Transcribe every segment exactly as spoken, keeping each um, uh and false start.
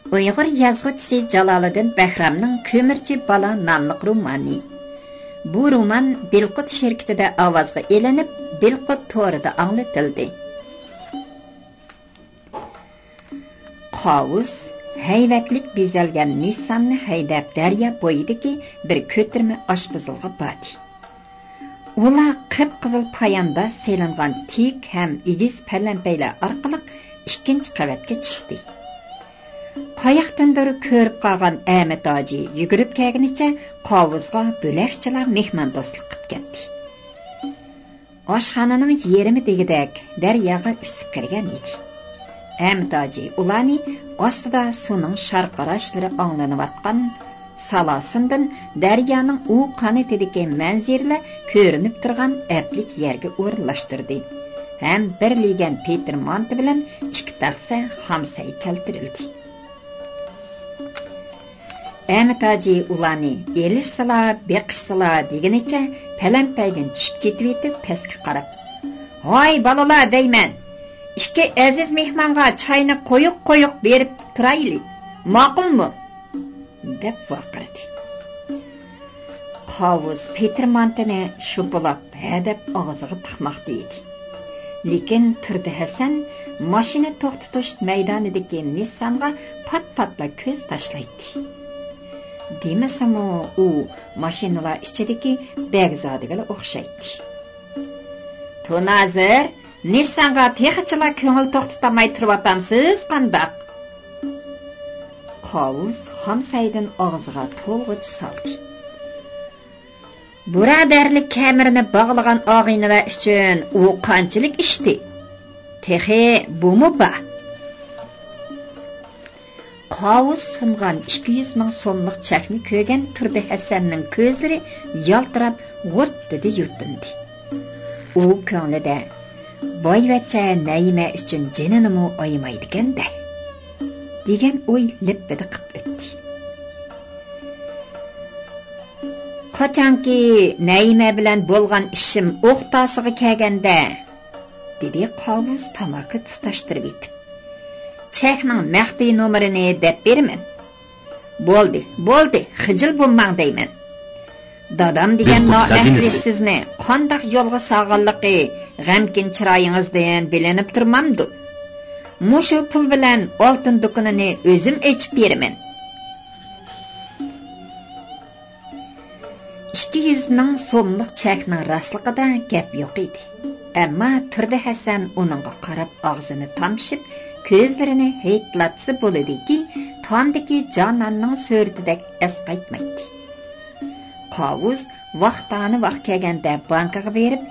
ئۇيغۇر يازغۇچىسى جالالىدىن بەھرامنىڭ كۆمۈرچى بالا ناملىق رومانى. بۇ رومان بىلقۇت شىركىتىدە ئاۋازغا ئېلىنىپ، بىلقۇت تورىدا ئاڭلىتىلدى. قاۋۇس ھەيۋەتلىك بېزەلگەن نىسساننى ھەيدەپ، دەريا بويىدىكى بىر كۆتۈرمە ئاشپۇزۇلغا باردى. ئۇلار قىپقىزىل پايانداز سېلىنغان تىك ھەم ئېگىز پەلەمپەيلەر ئارقىلىق ئىككىنچى قەۋەتكە چىقتى. قاياقتىندۇر كۆرۈپ قالغان ئەمەت ھاجى يۈگۈرۈپ كەلگىنىچە قاۋۇسقا بۆلەكچىلا مېھماندوستلۇق قىپ كەتتى. ئاشخانىنىڭ يېرىمى دېگۈدەك دەرياغا ئۈسۈپ كىرگەن ئىدى. ئەمەت ھاجى ئۇلارنى ئاستىدا سۇنىڭ شارقىراشلىرى ئاڭلىنىۋاتقان سالاسۇندىن دەريانىڭ ئۇ قانىتىدىكى مەنزىرىلەر كۆرۈنۈپ تۇرغان ئەپلىك يەرگە ئورۇنلاشتۇردى ھەم بىر لېگەن پېتىر مانتا بىلەن ئىككى تەخسە خام سەي كەلتۈرۈلدى. ئەمەت ھاجى ئۇلارنى ئېلىشسىلا، بېقىشسىلا دېگىنىچە پەلەمپەيدىن چۈشۈپ كېتىۋېتىپ پەسكە قاراپ، «ھاي بالىلار دەيمەن، ئىككى ئەزىز مېھمانغا چاينى قويۇق قويۇق بېرىپ تۇرايلى، ماقۇلمۇ؟» دەپ ۋارقىرىدى. قاۋۇس پېتىر مانتىنى شۇپىلاپ ھەدەپ ئاغزىغا تىقماقتا ئىدى. لېكىن تۇردى ھەسەن ماشىنا توختىتىش مەيدانىدىكى نىسسانغا پات-پاتلا كۆز تاشلايتتى. دېمىسىمۇ ئۇ ماشىنىلار ئىچىدىكى بەگزادىگىلا ئوخشايتتى. «تۇنازىر، نىسسانغا تېخىچىلا كۆڭۈل توختىتالماي تۇرۇۋاتامسىز قانداق؟» قاۋۇس خام سەيدىن ئاغزىغا تولغۇچە سالدى. «بۇرادەرلىك كەمىرىنى باغلىغان ئاغىنىلەر ئۈچۈن ئۇ قانچىلىك ئىشتى؟ تېخى بۇمۇ بار.» قاۋۇس سۇنغان ئىككى يۈز مىڭ سوملۇق چەكنى كۆرگەن تۇردى ھەسەننىڭ كۆزلىرى يالتىراپ غۇرتتىدە يۇتۇندى. ئۇ كۆڭلىدە، «بايۋەچچە نەيىمە ئۈچۈن جېنىنىمۇ ئايىمايدىكەن-دە» دېگەن ئوي لىپپىدە قىپ ئۆتتى. «قاچانكى نەيىمە بىلەن بولغان ئىشىم ئوختاسىغا كەلگەندە»، دېدى قاۋۇس تاماكا تۇتاشتۇرۇۋېتىپ، «چەكنىڭ مەخپىي نومۇرىنى دەپ بېرىمەن.» «بولدى، بولدى، خىجىل بولماڭ دەيمەن. دادام دېگەن نائەھلى سىزنى قانداق يولغا سالغانلىقى غەمكىن چىرايىڭىزدىن بىلىنىپ تۇرمامدۇ؟ مۇشۇ پۇل بىلەن ئالتۇن دۇكىنىنى ئۆزۈم ئېچىپ بېرىمەن.» ئىككى يۈز مىڭ سوملۇق چەكنىڭ راستلىقىدا گەپ يوق ئىدى. ئەمما تۇردى ھەسەن ئۇنىڭغا قاراپ ئاغزىنى تامشىپ، كۆزلىرىنى ھېيتلاتسا بولىدىكى، تامدىكى جاناننىڭ سۈرىتىدەك ئەسقايتمايتتى. قاۋۇس ۋاقتانى ۋاق كەلگەندە بانكىغا بېرىپ،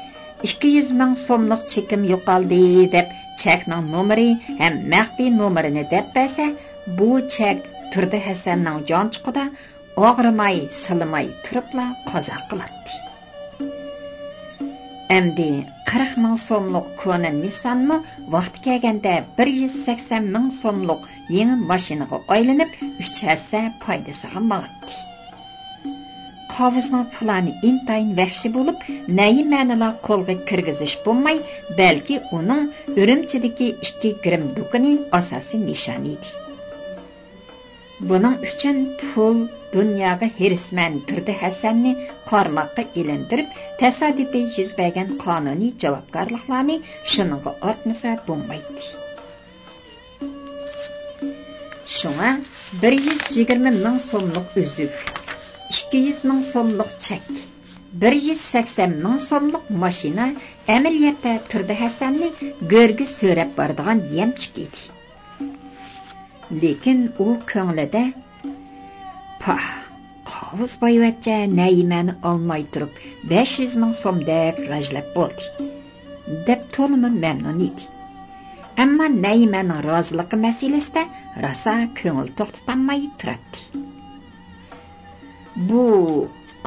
«ئىككى يۈز مىڭ سوملۇق چېكىم يوقالدى» دەپ، چەكنىڭ نومۇرى ھەم مەخپىي نومۇرىنى دەپ بەرسە، بۇ چەك تۇردى ھەسەننىڭ يانچۇقىدا ئاغرىماي، سىلىماي تۇرۇپلا قازا قىلاتتى. ئەمدى قىرىق مىڭ سوملۇق كونا نىسسانمۇ ۋاقتى كەلگەندە بىر يۈز سەكسەن مىڭ سوملۇق يېڭى ماشىنىغا ئايلىنىپ، ئۈچ ھەسسە پايدىسىغا ماڭاتتى. قاۋۇسنىڭ پىلانى ئىنتايىن ۋەھشىي بولۇپ، نەيىمەنىلا قولغا كىرگۈزۈش بولماي، بەلكى ئۇنىڭ ئۈرۈمچىدىكى ئىككى گىرىم دۇكىنى ئاساسىي نىشانى ئىدى. بۇنىڭ ئۈچۈن پۇل، دۇنياغا ھېرىسمەن تۇردى ھەسەننى قارماققا ئىلىندۈرۈپ، تاسادىپىي يۈز بەرگەن قانۇنىي جاۋابكارلىقلارنى شۇنىڭغا ئارتمىسا بولمايتتى. شۇڭا بىر يۈز يىگىرمە مىڭ سوملۇق ئۈزۈك، ئىككى يۈز مىڭ سوملۇق چەك، بىر يۈز سەكسەن مىڭ سوملۇق ماشىنا ئەمەلىيەتتە تۇردى ھەسەننى گۆرگە سۆرەپ بارىدىغان يەمچۈك ئىدى. لېكىن ئۇ كۆڭلىدە، «پاھ، قاۋۇس بايۋەچچە نەيىمەنى ئالماي تۇرۇپ، بەش يۈز مىڭ سومدەك غەجلەپ بولدى» دەپ تولىمۇ مەمنۇن ئىدى. ئەمما نەيىمەنىڭ رازىلىقى مەسىلىسىدە راسا كۆڭۈل توختىتالماي تۇراتتى. «بۇ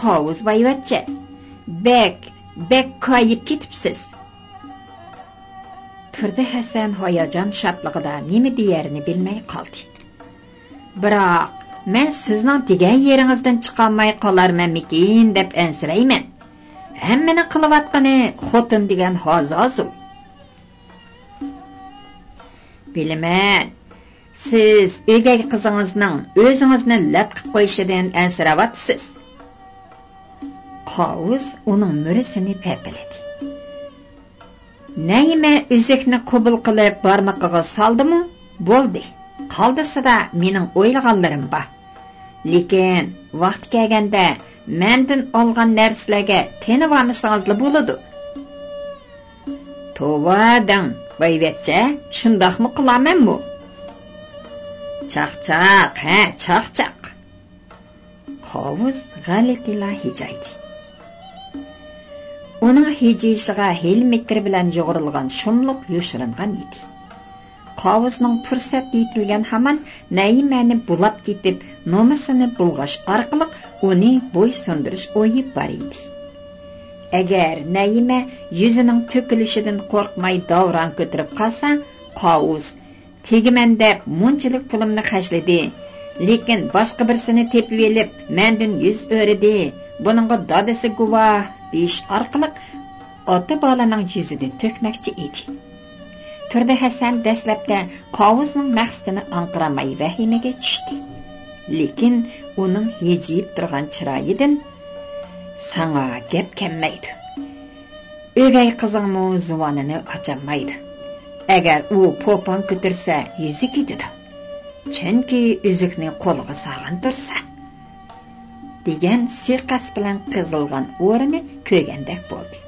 قاۋۇس بايۋەچچە، بەك، بەك كايىپ كېتىپسىز.» تۇردى ھەسەن ھاياجان شادلىقىدا نېمە دېيەرنى بىلمەي قالدى. «بىراق، مەن سىزنىڭ دېگەن يېرىڭىزدىن چىقالماي قالارمەنمىكىن دەپ ئەنسىرەيمەن. ھەممىنى قىلىۋاتقىنى خوتۇن دېگەن ھازازۇ.» «بىلىمەن، سىز ئۆگەي قىزىڭىزنىڭ ئۆزىڭىزنى لەت قىپ قويۇشىدىن ئەنسىرەۋاتىسىز. قاۋۇس ئۇنىڭ مۈرىسىنى پەپىلىدى. نەيىمە ئۈزۈكنى قوبۇل قىلىپ بارمىقىغا سالدىمۇ، بولدى. قالدىسىدا مېنىڭ ئويلىغانلىرىم بار. لېكىن ۋاقتى كەلگەندە مەندىن ئالغان نەرسىلەرگە تېنىۋالمىسىڭىزلا بولىدۇ. توۋا دەڭ، بايۋەچچە، شۇنداقمۇ قىلارمەنمۇ؟ چاقچاق، ھە، چاقچاق. قاۋۇس غەلىتىلا ھىجايدى. ئۇنىڭ ھىجىيىشىغا ھىيلە-مىكىر بىلەن يۇغۇرۇلغان شۇملۇق يوشۇرۇنغان ئىدى. قاۋۇسنىڭ پۇرسەت يېتىلگەن ھامان نەيىمەنى بۇلاپ كېتىپ، نومۇسىنى بۇلغاش ئارقىلىق ئۇنى بويسۇندۇرۇش ئويى بار ئىدى. ئەگەر نەيىمە يۈزىنىڭ تۆكۈلۈشىدىن قورقماي داۋراڭ كۆتۈرۈپ قالسا، قاۋۇس تېگىمەن دەپ مۇنچىلىك پۇلۇمنى خەجلىدى، لېكىن باشقا بىرسىنى تېپىۋېلىپ مەندىن يۈز ئۆرۈدى، بۇنىڭغا دادىسى گۇۋاھ دېيىش ئارقىلىق ئاتا بالىنىڭ يۈزىدىن تۆكمەكچى ئىدى. تۇردى ھەسەن دەسلەپتە قاۋۇزنىڭ مەقسىتىنى ئاڭقىرالماي ۋەھىمىگە چۈشتى. لېكىن ئۇنىڭ ھىجىيىپ تۇرغان چىرايىدىن، ساڭا گەپ كەلمەيدۇ. ئۆگەي قىزىڭمۇ زۇۋانىنى ئاچالمايدۇ. ئەگەر ئۇ پوپاڭ كۆتۈرسە، يۈزى كېتىدۇ. چۈنكى ئۈزۈكنى قولىغا سالغان تۇرسا، دېگەن سۇيىقەست بىلەن قېزىلغان ئورنى كۆرگەندەك بولدى.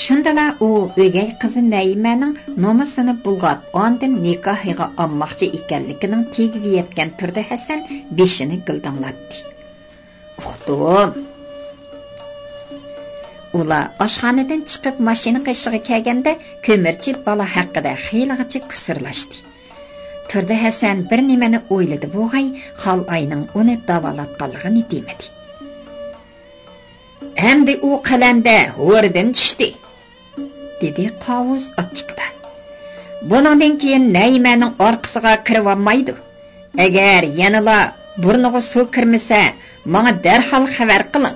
شۇندىلا ئۇ ئۆگەي قىزى نەيىمەنىڭ نومۇسىنى بۇلغاپ، ئاندىن نىكاھىغا ئالماقچى ئىكەنلىكىنىڭ تېگىگە يەتكەن تۇردى ھەسەن بېشىنى گىلدىڭلاتتى. ئۇقتۇم. ئۇلار ئاشخانىدىن چىقىپ ماشىنا قېشىغا كەلگەندە، كۆمۈرچى بالا ھەققىدە خېلىغىچە كۇسۇرلاشتى. تۇردى ھەسەن بىر نېمىنى ئويلىدى بوغاي، خالئاينىڭ ئۇنى داۋالاتقانلىقىنى دېمىدى. ئەمدى ئۇ قەلەندە ھوردىن چۈشتى، دېدى قاۋۇز ئاچچىقىدا. بۇنىڭدىن كېيىن نەيىمەنىڭ ئارقىسىغا كىرىۋالمايدۇ. ئەگەر يەنىلا بۇرنىغا سۇ كىرمىسە، ماڭا دەرھال خەۋەر قىلىڭ.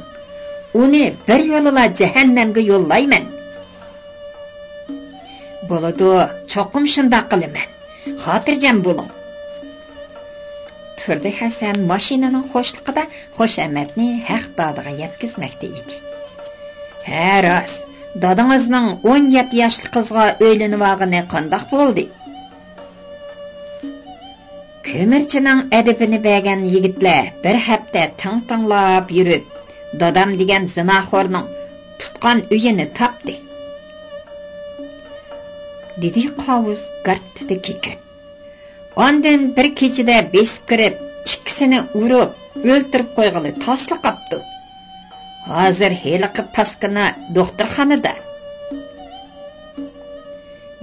ئۇنى بىر يولىلا جەھەننەمگە يوللايمەن. بولىدۇ، چوقۇم شۇنداق قىلىمەن. خاتىرجەم بولۇڭ. تۇردى ھەسەن ماشىنىنىڭ خۇشلۇقىدا خۇشامەتنى ھەق دادىغا يەتكۈزمەكتە ئىدى. ھە، راست، دادىڭىزنىڭ ئون يەتتە ياشلىق قىزغا ئۆيلىنىۋالغىنى قانداق بولدى؟ كۆمۈرچىنىڭ ئەدىپىنى بەرگەن يىگىتلەر بىر ھەپتە تىڭ-تىڭلاپ يۈرۈپ، دادام دېگەن زىناخورنىڭ تۇتقان ئۆيىنى تاپتى، دېدى قاۋۇز گارتىدا كېكىرىپ. ئاندىن بىر كېچىدە بېسىپ كىرىپ، ئىككىسىنى ئۇرۇپ، ئۆلتۈرۈپ قويغىلى تاسلا قاپتۇ. ھازىر ھېلىقى پاسكىنا دوختۇرخانىدا.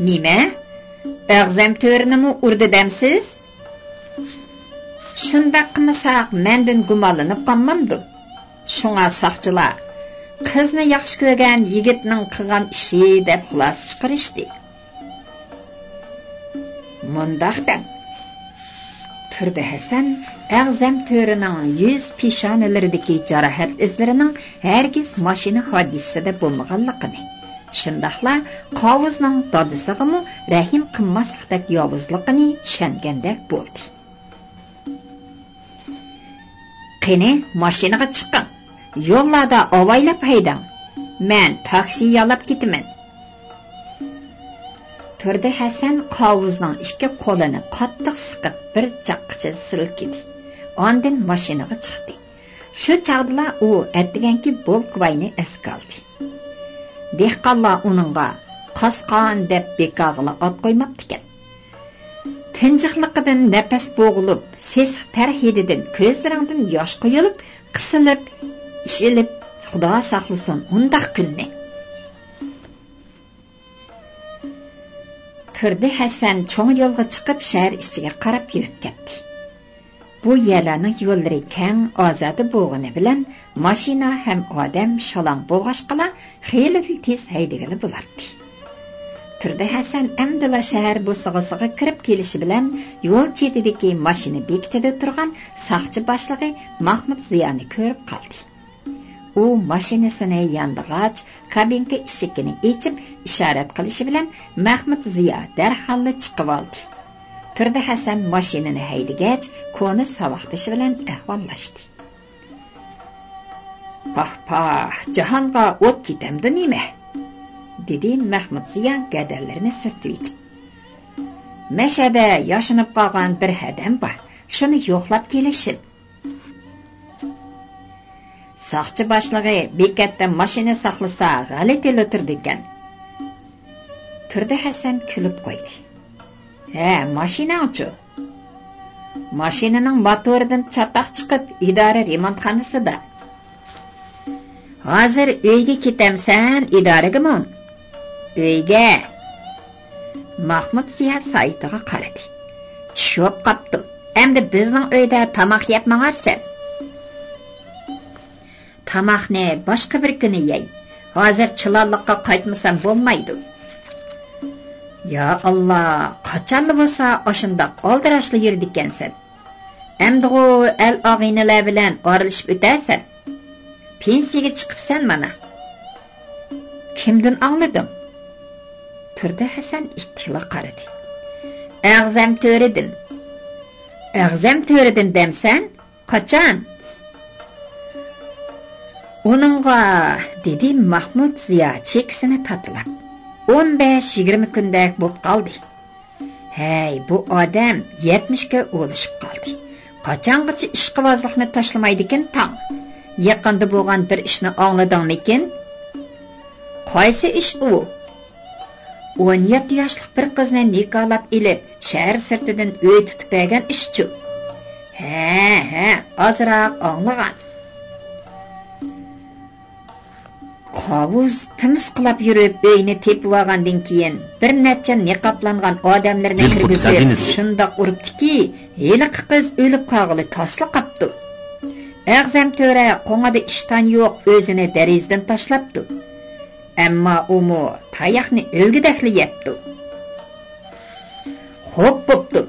نېمە؟ ئەغزەم تۆرىنىمۇ ئۇردى دەمسىز؟ شۇنداق قىلمىساق، مەندىن گۇمانلىنىپ قالمامدۇ؟ شۇڭا ساقچىلار قىزنى ياخشى كۆرگەن يىگىتنىڭ قىلغان ئىشى دەپ خۇلاسە چىقىرىشتى. مۇنداق دەڭ. تۇردى ھەسەن ئەغزەم تۆرىنىڭ يۈز پېشانىلىرىدىكى جاراھەت ئىزلىرىنىڭ ھەرگىز ماشىنا ھادىسىسىدە بولمىغانلىقىنى، شۇنداقلا قاۋۇزنىڭ دادىسىغىمۇ رەھىم قىلماسلىقتەك ياۋۇزلۇقىنى چۈشەنگەندەك بولدى. قېنى، ماشىنىغا چىقىڭ. يوللاردا ئاۋايلاپ ھەيدەڭ. مەن تاكسى يالاپ كېتىمەن. تۇردى ھەسەن قاۋۇزنىڭ ئىككى قولىنى قاتتىق سىقىپ، بىر چاققىچە سىلكىدى. ئاندىن ماشىنىغا چىقتى. شۇ چاغدىلا ئۇ ئەتىگەنكى بولكىۋاينى ئەسكە ئالدى. دېھقانلار ئۇنىڭغا قاسقان دەپ بىكارغىلا ئات قويماپتىكەن. تىنچىقلىقىدىن نەپەس بوغۇلۇپ، سېسىق تەر ھىدىدىن كۆزلىرىڭدىن ياش قۇيۇلۇپ، قىسىلىپ، ئىشىلىپ، خۇدا ساقلىسۇن ئۇنداق كۈننى. تۇردى ھەسەن چوڭ يولغا چىقىپ، شەھەر ئىچىگە قاراپ يۈرۈپ كەتتى. بۇ يەرلەرنىڭ يوللىرى كەڭ، ئازادە بولغىنى بىلەن، ماشىنا ھەم ئادەم شالاڭ بولغاچقىلا، خېلىلا تېز ھەيدىگىلى بولاتتى. تۇردى ھەسەن ئەمدىلا شەھەر بوسۇغىسىغا كىرىپ كېلىشى بىلەن، يول چېتىدىكى ماشىنا بېكىتىدە تۇرغان ساقچى باشلىقى ماخمۇت زىيانى كۆرۈپ قالدى. ئۇ ماشىنىسىنى ياندىغاچ، كابىنكا ئىشىكىنى ئېچىپ، ئىشارەت قىلىشى بىلەن مەخمۇت زىيا دەرھاللا چىقىۋالدى. تۇردى ھەسەن ماشىنىنى ھەيدىگەچ، كونا ساۋاقدىشى بىلەن ئەھۋاللاشتى. پاھ، پاھ، جاھانغا ئوت كېتەمدۇ نېمە؟ دېدى مەخمۇت زىيا گەدەنلىرىنى سۈرتۈۋېتىپ. مەشەدە ياشىنىپ قالغان بىر ھەدەم بار، شۇنى يوقلاپ كېلىشىم. ساقچى باشلىقى بېكەتتە ماشىنا ساقلىسا غەلىتىلا تۇرىدىكەن. تۇردى ھەسەن كۈلۈپ قويدى. ھە، ماشىناڭچۇ؟ ماشىنىنىڭ موتورىدىن چاتاق چىقىپ، ئىدارە رېمونتخانىسىدا. ھازىر ئۆيگە كېتەمسەن، ئىدارىگىمۇ؟ ئۆيگە. ماخمۇت زىيا سائىتىغا قارىدى. چۈش بوپ قاپتۇ. ئەمدى بىزنىڭ ئۆيدە تاماق يەپ ماڭارسەن. تاماقنى باشقا بىر كۈنى يەي. ھازىر چىلانلىققا قايتمىسام بولمايدۇ. يا ئاللا، قاچانلا بولسا ئاشۇنداق ئالدىراشلا يۈرىدىكەنسەن. ئەمدىغۇ ئەل ئاغىنىلەر بىلەن ئارىلىشىپ ئۆتەسەن. پېنسىيەگە چىقىپسەن مانا. كىمدىن ئاڭلىدىڭ؟ تۇردى ھەسەن ئىتتىكلا قارىدى. ئەغزەم تۆرىدىن. ئەغزەم تۆرىدىن دەمسەن؟ قاچان؟ ئۇنىڭغا، دېدى ماخمۇت زىيا چېكىسىنى تاتىلاپ. ئون بەش يىگىرمە كۈندەك بوپ قالدى. ھەي، بۇ ئادەم يەتمىشكە ئۇلىشىپ قالدى. قاچانغىچە ئىشقىۋازلىقنى تاشلىمايدىكىن تاڭ؟ يېقىندا بولغان بىر ئىشنى ئاڭلىدىڭمىكىن؟ قايسى ئىش ئۇ؟ ئون يەتتە ياشلىق بىر قىزنى نىكاھلاپ ئېلىپ، شەھەر سىرتىدىن ئۆي تۇتۇپ بەرگەن ئىشچۇ. ھە، ھە، ئازراق ئاڭلىغان. قاۋۇز تىمىسقىلاپ يۈرۈپ، ئۆينى تېپىۋالغاندىن كېيىن، بىر نەچچە نىقابلانغان ئادەملىرىنى كىرگۈزۈپ، شۇنداق ئۇرۇپتىكى، ھېلىقى قىز ئۆلۈپ قالغىلى تاسلا قاپتۇ. ئەغزەم تۆرە قوڭىدا ئىشتان يوق، ئۆزىنى دېرىزىدىن تاشلاپتۇ. ئەمما ئۇمۇ تاياقنى ئۆلگۈدەكلا يەپتۇ. خوپ بوپتۇ.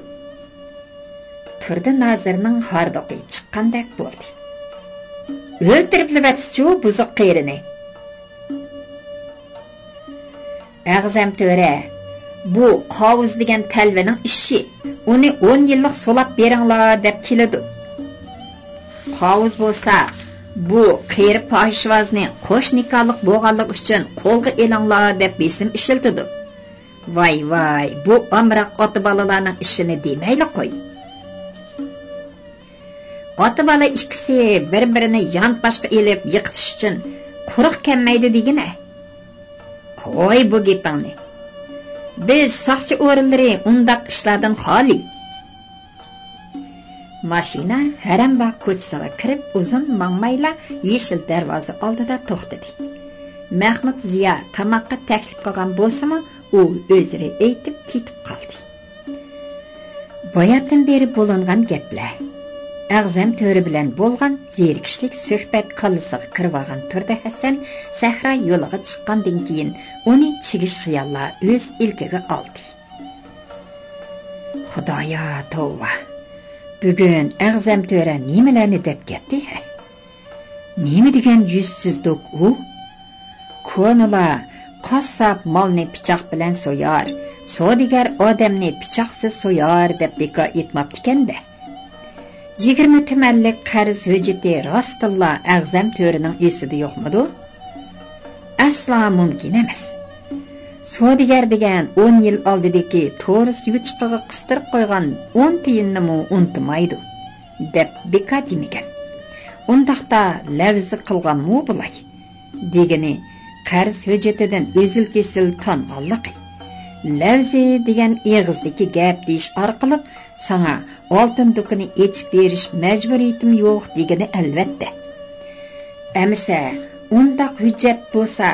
تۇردى نازىرنىڭ ھاردۇقى چىققاندەك بولدى. ئۆلتۈرۈپلىۋەتسىچۇ بۇزۇق قېرىنى. ئەغزەم تۆرە، بۇ قاۋۇز دېگەن تەلۋىنىڭ ئىشى. ئۇنى ئون يىللىق سولاپ بېرىڭلار دەپ كېلىدۇ. قاۋۇز بولسا، بۇ قېرى پاھىشۋازنى قوش نىكاھلىق بولغانلىقى ئۈچۈن قولغا ئېلىڭلار دەپ بېسىم ئىشلىتىدۇ. ۋاي، ۋاي، بۇ ئامراق ئاتا بالىلارنىڭ ئىشىنى دېمەيلى قوي. ئاتا بالا ئىككىسى بىر-بىرىنى يانپاشقا ئېلىپ يىقىتىش ئۈچۈن قۇرۇق كەلمەيدۇ دېگىنە. قوي بۇ گېپىڭنى. بىز ساقچى ئورۇنلىرى ئۇنداق ئىشلاردىن خالىي. ماشىنا ھەرەمباغ كوچىسىغا كىرىپ، ئۇزۇن ماڭمايلا يېشىل دەرۋازا ئالدىدا توختىدى. مەخمۇت زىيا تاماققا تەكلىپ قىلغان بولسىمۇ، ئۇ ئۆزرە ئېيتىپ كېتىپ قالدى. باياتىن بېرى بولۇنغان گەپلەر، ئەغزەم تۆرە بىلەن بولغان زېرىكىشلىك سۆھبەت كاللىسىغا كىرىۋالغان تۇردى ھەسەن سەھرا يولىغا چىققاندىن كېيىن، ئۇنى چىگىش خىياللار ئۆز ئىلكىگە ئالدى. خۇدايا توۋا! بۈگۈن ئەغزەم تۆرە نېمىلەرنى دەپ كەتتى ھە؟ نېمە دېگەن يۈزسىزدۇق ئۇ؟ كونىلار، قاسساپ مالنى پىچاق بىلەن سويار، سودىگەر ئادەمنى پىچاقسىز سويار دەپ بىكار ئېيتماپتىكەن-دە. يىگىرمە تۈمەنلىك قەرز ھۆججىتى راستتىنلا ئەغزەم تۆرىنىڭ ئېسىدە يوقمىدۇ؟ ئەسلا مۇمكىن ئەمەس. سودىگەر دېگەن ئون يىل ئالدىدىكى تورۇس يوچۇقىغا قىستۇرۇپ قويغان ئون تىيىننىمۇ ئۇنتۇمايدۇ، دەپ بىكار دېمىگەن. ئۇنداقتا لەۋزى قىلغانمۇ بولاي. دېگىنى، قەرز ھۆججىتىدىن ئۈزۈل-كېسىل تانغانلىقى. لەۋزى دېگەن ئېغىزدىكى گەپ دېيىش ئارقىلىق ساڭا ئالتۇن دۇكىنى ئېچىپ بېرىش مەجبۇرىيىتىم يوق دېگىنى ئەلۋەتتە. ئەمىسە، ئۇنداق ھۆججەت بولسا،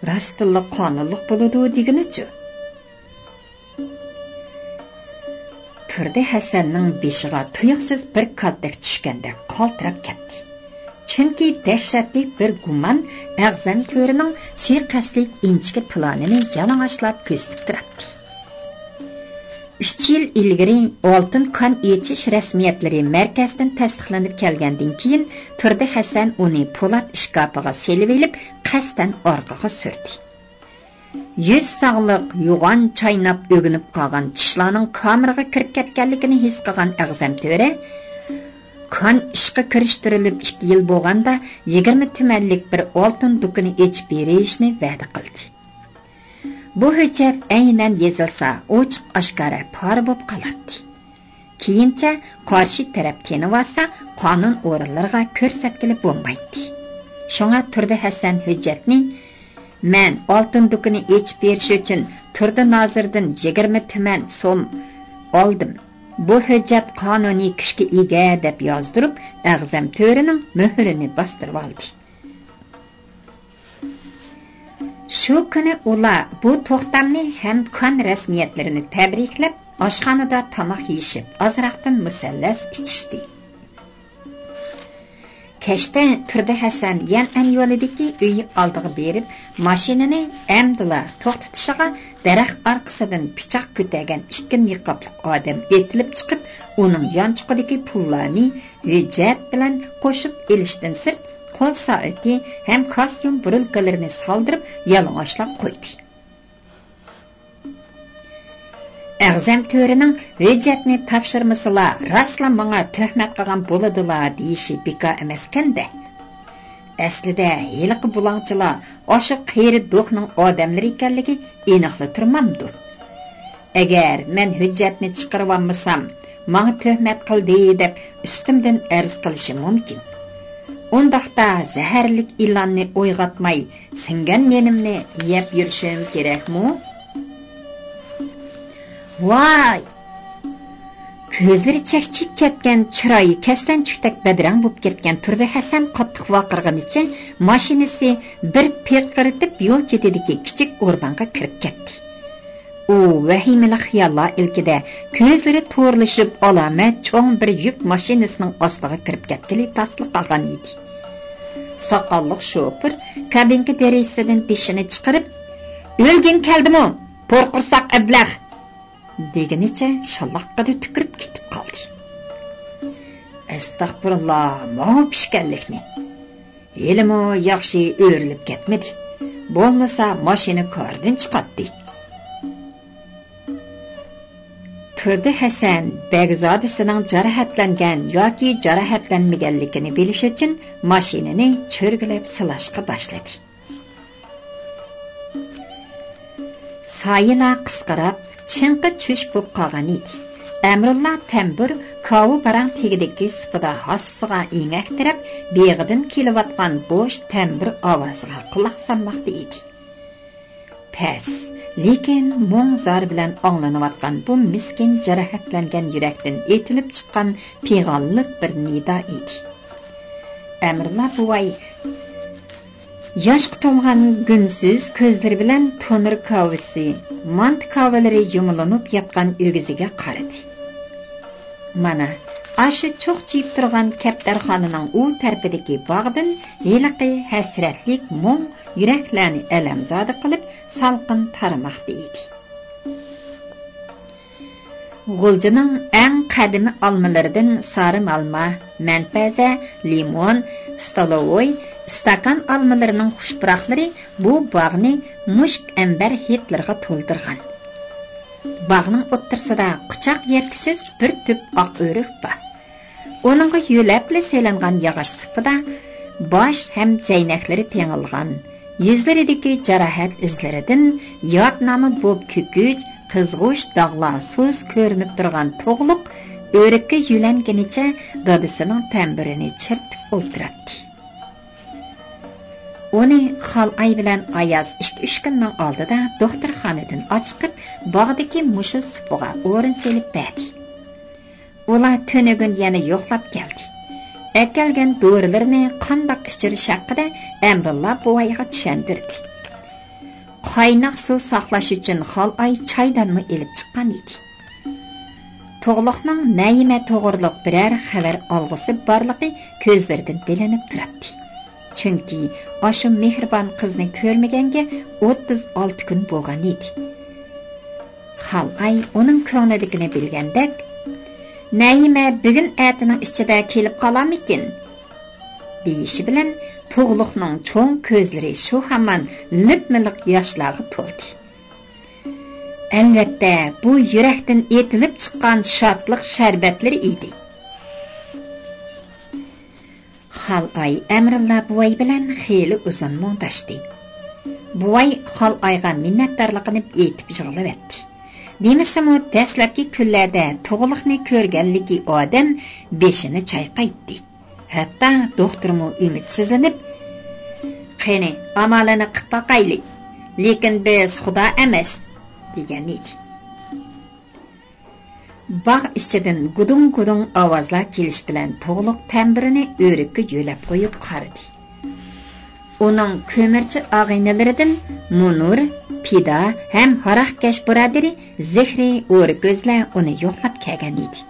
راستتىنلا قانۇنلۇق بولىدۇ دېگىنىچۇ؟ تۇردى ھەسەننىڭ بېشىغا تۇيۇقسىز بىر كالتەك چۈشكەندەك قالتىراپ كەتتى. چۈنكى دەھشەتلىك بىر گۇمان ئەغزەم تۆرىنىڭ سۇيىقەستلىك ئىنچىكە پىلانىنى يالىڭاچلاپ كۆزىتىپ تۇراتتى. ئۈچ يىل ئىلگىرى ئالتۇن كان ئېچىش رەسمىيەتلىرى مەركەزدىن تەستىقلىنىپ كەلگەندىن كېيىن، تۇردى ھەسەن ئۇنى پولات ئىشكاپىغا سېلىۋېلىپ، قەستەن ئارقىغا سۈردى. يۈز ساغلىق، يوغان چايناپ ئۆگىنىپ قالغان چىشلارنىڭ كامىرىغا كىرىپ كەتكەنلىكىنى ھېس قىلغان ئەغزەم تۆرە، كان ئىشقا كىرىشتۈرۈلۈپ ئىككى يىل بولغاندا، يىگىرمە تۈمەنلىك بىر ئالتۇن دۇكىنى ئېچىپ بېرىشنى ۋەدە قىلدى. بۇ ھۆججەت ئەينەن يېزىلسا، ئوچۇق-ئاشكارا پارا بولۇپ قالاتتى. كېيىنچە قارشى تەرەپ تېنىۋالسا، قانۇن ئورۇنلىرىغا كۆرسەتكىلى بولمايتتى. شۇڭا تۇردى ھەسەن ھۆججەتنى، «مەن ئالتۇن دۇكىنى ئېچىپ بېرىش ئۈچۈن تۇردى نازىردىن يىگىرمە تۈمەن سوم ئالدىم. بۇ ھۆججەت قانۇنىي كۈچكە ئىگە» دەپ يازدۇرۇپ، ئەغزەم تۆرىنىڭ مۆھۈرىنى باستۇرۇۋالدى. شۇ كۈنى ئۇلار بۇ توختامنى ھەم كان رەسمىيەتلىرىنى تەبرىكلەپ، ئاشخانىدا تاماق يېيىشىپ، ئازراقتىن مۇسەللەس ئىچىشتى. كەچتە تۇردى ھەسەن يەنئەن يولىدىكى ئۆيى ئالدىغا بېرىپ، ماشىنىنى ئەمدىلا توختىتىشىغا دەرەخ ئارقىسىدىن پىچاق كۆتەرگەن ئىككى نىقابلىق ئادەم ئېتىلىپ چىقىپ، ئۇنىڭ يانچۇقىدىكى پۇللارنى ھۆججەت بىلەن قوشۇپ ئېلىشتىن سىرت، قول سائىتى ھەم كاستيۇم بۇرۇلكىلىرىنى سالدۇرۇپ يالىڭاچلاپ قويدى. ئەغزەم تۆرىنىڭ «ھۆججەتنى تاپشۇرمىسىلا، راستلا ماڭا تۆھمەت قىلغان بولىدىلا» دېيىشى بىكار ئەمەسكەن-دە. ئەسلىدە ھېلىقى بۇلاڭچىلار ئاشۇ قېرى دوقنىڭ ئادەملىرى ئىكەنلىكى ئېنىقلا تۇرمامدۇ؟ ئەگەر مەن ھۆججەتنى چىقىرىۋالمىسام، ماڭا تۆھمەت قىلدى دەپ ئۈستۈمدىن ئەرز قىلىشى مۇمكىن. ئۇنداقتا زەھەرلىك ئىلاننى ئويغاتماي، سىڭگەن نېنىمنى يەپ يۈرۈشۈم كېرەكمۇ؟ ۋاي! كۆزلىرى چەكچىيىپ كەتكەن، چىرايى كەسلەنچۈكتەك بەدرەڭ بولۇپ كەتكەن تۇردى ھەسەن قاتتىق ۋارقىرىغىنىچە ماشىنىسى بىر پىرقىرىتىپ يول چېتىدىكى كىچىك ئورمانغا كىرىپ كەتتى. ئۇ ۋەھىمىلىك خىياللار ئىلكىدە كۆزلىرى تورلىشىپ، ئالامەت چوڭ بىر يۈك ماشىنىسىنىڭ ئاستىغا كىرىپ كەتكىلى تاسلا قالغان ئىدى. ساقاللىق شوپۇر كابىنكا دېرىزىسىدىن بېشىنى چىقىرىپ، «ئۆلگۈڭ كەلدىمۇ، پور قورساق ئەبلەخ!» دېگىنىچە شالاققىدە تۈكۈرۈپ كېتىپ قالدى. ئەستەغپۇرۇللا، ماۋۇ پىشكەنلىكنى! ھېلىمۇ ياخشى ئۆرۈلۈپ كەتمىدى. بولمىسا ماشىنا كاردىن چىقاتتى. تۇردى ھەسەن بەگزادىسىنىڭ جاراھەتلەنگەن ياكى جاراھەتلەنمىگەنلىكىنى بىلىش ئۈچۈن ماشىنىنى چۆرگىلەپ سىلاشقا باشلىدى. سايىلار قىسقىراپ، چىڭقى چۈش بولۇپ قالغان ئىدى. ئەمرۇللا تەمبۇر كاۋا باراڭ تېگىدىكى سۇپىدا ھاسىسىغا ئېڭەكتىرەپ، بېغىدىن كېلىۋاتقان بوش تەمبۇر ئاۋازىغا قۇلاق سالماقتا ئىدى. پەس، لېكىن مۇڭ-زار بىلەن ئاڭلىنىۋاتقان بۇ مىسكىن جاراھەتلەنگەن يۈرەكتىن ئېتىلىپ چىققان پىغانلىق بىر نىدا ئىدى. ئەمرۇللا بوۋاي ياشقا تولغان گۈلسىز كۆزلىرى بىلەن تونۇر كاۋىسى، مانتا كاۋىلىرى يۇمىلىنىپ ياتقان ئۆگزىگە قارىدى. مانا، ئاشۇ چوقچىيىپ تۇرغان كەپتەرخانىنىڭ ئۇ تەرىپىدىكى باغدىن ھېلىقى ھەسرەتلىك مۇڭ يۈرەكلەرنى ئەلەمزادە قىلىپ سالقىن تارىماقتا ئىدى. غۇلجىنىڭ ئەڭ قەدىمىي ئالمىلىرىدىن سارىم ئالما، مەنپەزە، لىمون، ستولوۋوي، ئىستاكان ئالمىلىرىنىڭ خۇش پۇراقلىرى بۇ باغنى مۇشك ئەمبەر ھىدلىرىغا تولدۇرغان. باغنىڭ ئوتتۇرىسىدا قۇچاق يەتكۈسىز بىر تۈپ ئاق ئۆرۈك بار. ئۇنىڭغا يۆلەپلا سېلىنغان ياغاچ سۇپىدا باش ھەم جەينەكلىرى پېڭىلغان، يۈزلىرىدىكى جاراھەت ئىزلىرىدىن يادنامە بوپ كۆكۈچ، قىزغۇچ داغلار سۇس كۆرۈنۈپ تۇرغان تۇغلۇق ئۆرۈككە يۆلەنگىنىچە دادىسىنىڭ تەمبۇرىنى چىرتىپ ئولتۇراتتى. ئۇنى خالئاي بىلەن ئاياز ئىككى-ئۈچ كۈننىڭ ئالدىدا دوختۇرخانىدىن ئاچىقىپ، باغدىكى مۇشۇ سۇپىغا ئورۇن سېلىپ بەردى. ئۇلار تۈنۈگۈن يەنە يوقلاپ كەلدى. ئەكەلگەن دورىلىرىنى قانداق ئىچۈرۈش ھەققىدە ئەمرۇللا بوۋايغا چۈشەندۈردى. قايناق سۇ ساقلاش ئۈچۈن خالئاي چايدانمۇ ئېلىپ چىققان ئىدى. تۇغلۇقنىڭ نەيىمە توغرۇلۇق بىرەر خەۋەر ئالغۇسى بارلىقى كۆزلىرىدىن بىلىنىپ تۇراتتى. چۈنكى ئاشۇ مېھرىبان قىزنى كۆرمىگەنگە ئوتتۇز ئالتە كۈن بولغان ئىدى. خالئاي ئۇنىڭ كۆڭلىدىكىنى بىلگەندەك، «نەيىمە بۈگۈن ئەتىنىڭ ئىچىدە كېلىپ قالارمىكىن؟» دېيىشى بىلەن تۇغلۇقنىڭ چوڭ كۆزلىرى شۇ ھامان لىپمىلىق ياشلارغا تولدى. ئەلۋەتتە، بۇ يۈرەكتىن ئېتىلىپ چىققان شادلىق شەربەتلىرى ئىدى. خالئاي ئەمرۇللا بوۋاي بىلەن خېلى ئۇزۇن مۇڭداشتى. بوۋاي خالئايغا مىننەتدارلىقىنى ئېيتىپ يىغلىۋەتتى. دېمىسىمۇ، دەسلەپكى كۈنلەردە تۇغلۇقنى كۆرگەنلىكى ئادەم بېشىنى چايقايتتى. ھەتتا دوختۇرمۇ ئۈمىدسىزلىنىپ، «قېنى، ئامالىنى قىپ باقايلى، لېكىن بىز خۇدا ئەمەس» دېگەن ئىدى. باغ ئىچىدىن گۇدۇڭ-گۇدۇڭ ئاۋازلار كېلىش بىلەن تۇغلۇق تەمبۇرىنى ئۆرۈككە يۆلەپ قويۇپ قارىدى. ئۇنىڭ كۆمۈرچى ئاغىنىلىرىدىن مۇنۇر، پىدا ھەم ھاراقكەش بۇرادىرى زېھرى ئورا كۆزلەر ئۇنى يوقلاپ كەلگەن ئىدى.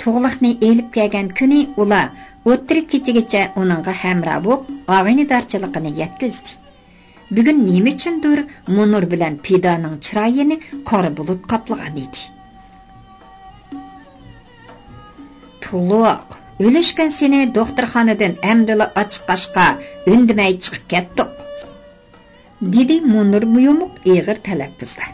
تۇغلۇقنى ئېلىپ كەلگەن كۈنى ئۇلار ئوتتۇرا كېچىگىچە ئۇنىڭغا ھەمراھ بولۇپ، ئاغىنىدارچىلىقىنى يەتكۈزدى. بۈگۈن نېمە ئۈچۈندۇر مۇنۇر بىلەن پىدانىڭ چىرايىنى قارا بۇلۇت قاپلىغان ئىدى. «تۇغلۇق، ئۈلۈشكۈن سېنى دوختۇرخانىدىن ئەمدىلا ئاچىققاچقا ئۈندىمەي چىقىپ كەتتۇق»، دېدى مۇنۇر يۇمۇق ئېغىر تەلەپپۇزدا.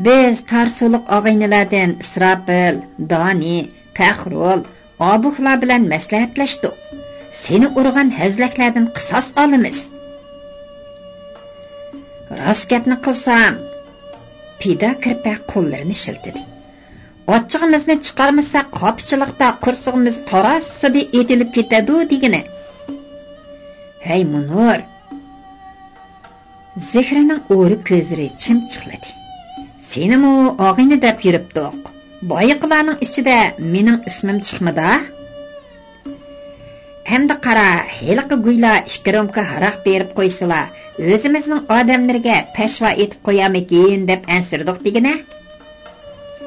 «بىز تار سۇلۇق ئاغىنىلەردىن ئىسراپىل، دانى، پەخرۇل، ئابۇكلار بىلەن مەسلىھەتلەشتۇق. سېنى ئۇرغان ھەزلەكلەردىن قىساس ئالىمىز.» «راست گەپنى قىلسام»، پىدا كىرپە قوللىرىنى شىلتىدى، «ئاچچىقىمىزنى چىقارمىساق، خاپىچىلىقتا قورسىقىمىز تاراسىدا ئېتىلىپ كېتىدۇ دېگىنە.» «ھەي، مۇنۇر!» زېھرىنىڭ ئورا كۆزلىرى چىمچىقلىدى. «سېنىمۇ ئاغىنە دەپ يۈرۈپتۇق. بايىقىلارنىڭ ئىچىدە مېنىڭ ئىسمىم چىقمىدا؟ ئەمدى قارا، ھېلىقى گۇيلا ئىككى رومكا ھاراق بېرىپ قويسىلا، ئۆزىمىزنىڭ ئادەملىرىگە پەشۋا ئېتىپ قويارمىكىن دەپ ئەنسىرىدۇق دېگىنە.»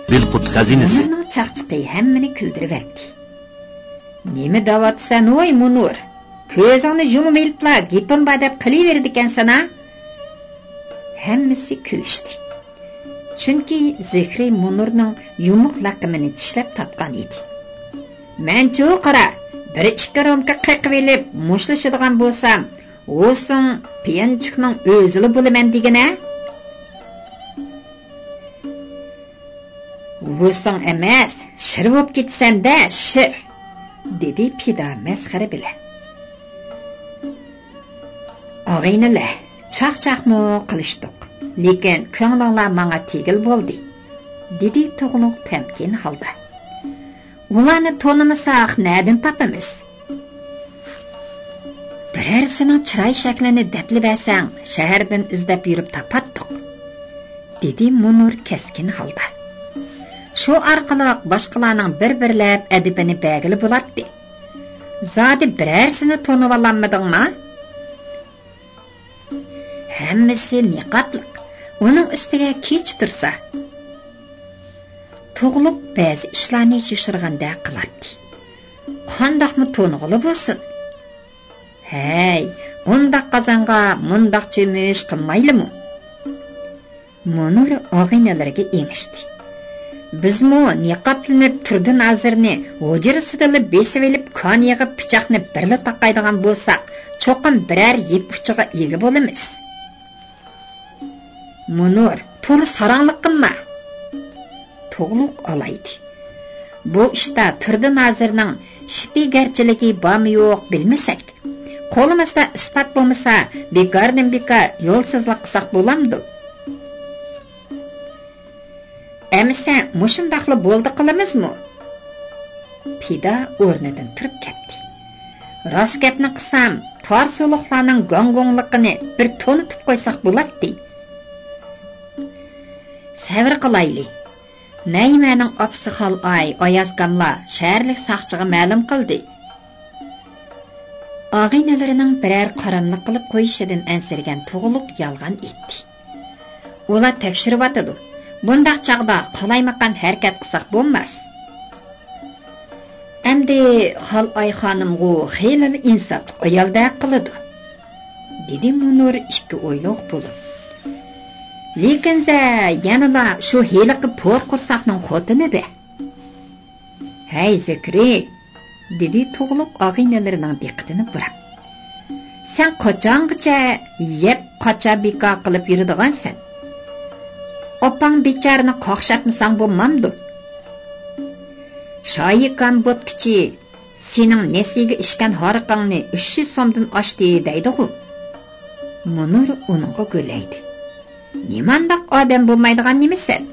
بىلقۇت خەزىنىسى. ئۇنىڭ چاقچىقى ھەممىنى كۈلدۈرۈۋەتتى. «نېمە دەۋاتىسەن ۋاي مۇنۇر؟ كۆزۈڭنى يۇمۇۋېلىپلا گېپىم بار دەپ قىلىۋېرىدىكەنسەن ھە؟» ھەممىسى كۈلۈشتى. چۈنكى زېھرى مۇنۇرنىڭ يۇمۇق لەقىمىنى چىشلەپ تارتقان ئىدى. «مەنچۇ قارا، بىر ئىككى رومكا قېقىۋېلىپ مۇشتلىشىدىغان بولسام، ۋۇسۇڭ پيەنچۈكنىڭ ئۆزىلا بولىمەن دېگىنە.» «ۋۇسۇڭ ئەمەس، شىر بولۇپ كېتىسەن-دە، شىر!» دېدى پىدا مەسخىرە بىلەن. «ئاغىنىلەر، چاقچاقمۇ قىلىشتۇق، لېكىن كۆڭلۈڭلار ماڭا تېگىل بولدى»، دېدى تۇغلۇق تەمكىن ھالدا. «ئۇلارنى تونۇمىساق، نەدىن تاپىمىز؟ بىرەرسىنىڭ چىراي شەكلىنى دەپلىۋەرسەڭ، شەھەردىن ئىزدەپ يۈرۈپ تاپاتتۇق»، دېدى مۇنۇر كەسكىن ھالدا. «شۇ ئارقىلىق باشقىلارنىڭ بىر-بىرلەپ ئەدىپىنى بەرگىلى بولاتتى. زادى بىرەرسىنى تونۇۋالالمىدىڭما؟ ھەممىسى نىقابلىق، ئۇنىڭ ئۈستىگە كېچە تۇرسا.» تۇغلۇق بەزى ئىشلارنى يوشۇرغاندەك قىلاتتى. «قانداقمۇ تونۇغىلى بولسۇن؟ ھەي، ئۇنداق قازانغا مۇنداق چۆمۈچ قىلمايلىمۇ؟» مۇنۇر ئاغىنىلىرىگە ئېڭىشتى. «بىزمۇ نىقابلىنىپ تۇردى نازىرنى ھۇجرىسىدىلا بېسىۋېلىپ، كان يىغىپ، پىچاقنى بىرلا تاقايدىغان بولساق، چوقۇم بىرەر يىپ ئۇچىغا ئىگە بولىمىز.» مۇنۇر، تولا ساراڭلىق قىلما! تۇغلۇق ئالايدى. بۇ ئىشتا تۇردى نازىرنىڭ شىپىگەرچىلىكى بارمۇ يوق بىلمىسەك، قولىمىزدا ئىسپات بولمىسا، بىكاردىن بىكار يولسىزلىق قىلساق بولامدۇ؟ ئەمىسە مۇشۇنداقلا بولدى قىلىمىزمۇ؟ پىدا ئورنىدىن تۇرۇپ كەتتى. راست گەپنى قىلسام، تارسۇلۇقلارنىڭ گاڭگوڭلۇقىنى بىر تونۇتۇپ قويساق بولاتتى. سەۋر قىلايلى. نەيمەنىڭ ئاپىسى خالئاي ئاياز كاملا شەھەرلىك ساقچىغا مەلۇم قىلدى. ئاغىنىلىرىنىڭ بىرەر قاراملىق قىلىپ قويۇشىدىن ئەنسىرىگەن تۇغلۇق يالغان ئېيتتى. ئۇلار تەكشۈرۈۋاتىدۇ. بۇنداق چاغدا قالايمىقان ھەرىكەت قىلساق بولماس. ئەمدى خالئاي خانىمغۇ خېلىلا ئىنساپلىق ئايالدەك قىلىدۇ، دېدى مۇنۇر ئىككى ئويلۇق بولۇپ. لېكىن سەن يەنىلا شۇ ھېلىقى پور قورساقنىڭ خوتۇنى-دە. ھەي، زىكرى! دېدى تۇغلۇق ئاغىنىلىرىنىڭ دىققىتىنى بۇراپ. سەن قاچانغىچە يەپ قاچا بىكار قىلىپ يۈرىدىغانسەن؟ ئاپاڭ بىچارىنى قاقشاتمىساڭ بولمامدۇ؟ شايىكام بوتكىچى، سېنىڭ نېسىگە ئىچكەن ھارىقىڭنى ئۈچ يۈز سومدىن ئاشتى دەيدىغۇ؟ مۇنىر ئۇنىڭغا گۆلەيدى. نېمانداق ئادەم بولمايدىغان نېمىسەن؟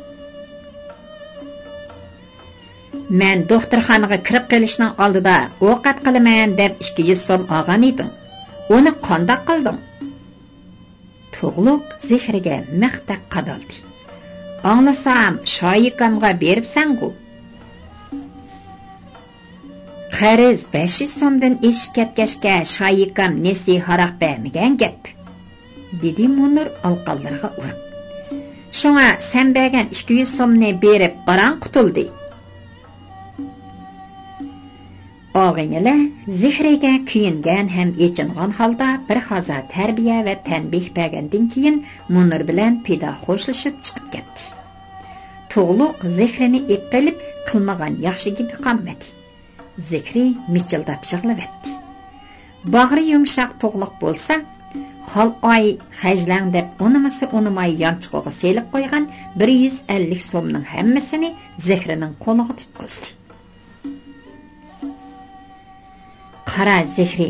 مەن دوختۇرخانىغا كىرىپ قېلىشنىڭ ئالدىدا ئوقەت قىلىمەن دەپ ئىككى يۈز سوم ئالغان ئىدىڭ. ئۇنى قانداق قىلدىڭ؟ تۇغلۇق زېھرىگە مىختەك قادالدى. ئاڭلىسام، شايىكامغا بېرىپسەنغۇ؟ قەرز بەش يۈز سومدىن ئېشىپ كەتكەچكە، شايىكام نېسى ھاراق بەرمىگەن گەپ، دېدى مۇنىر ئالقانلىرىغا ئۇرۇپ. شۇڭا سەن بەرگەن ئىككى يۈز سومنى بېرىپ ئاراڭ قۇتۇلدى. ئاغىنىلەر زېھرىگە كۆيۈنگەن ھەم ئېچىنغان ھالدا بىر ھازا تەربىيە ۋە تەنبىھ بەرگەندىن كېيىن، مۇنىر بىلەن پىدا خوشلىشىپ چىقىپ كەتتى. تۇغلۇق زېھرىنى ئېلىپ قېلىپ، قىلمىغان ياخشى گېپى قالمىدى. زېھرى مىچىلداپ يىغلىۋەتتى. باغرى يۇمشاق تۇغلۇق بولسا، خالئاي خەجلەڭ دەپ ئۇنىمىسا ئۇنىماي يانچۇقىغا سېلىپ قويغان بىر يۈز ئەللىك سومنىڭ ھەممىسىنى زېھرىنىڭ قولىغا تۇتقۇزدى. قارا زېھرى،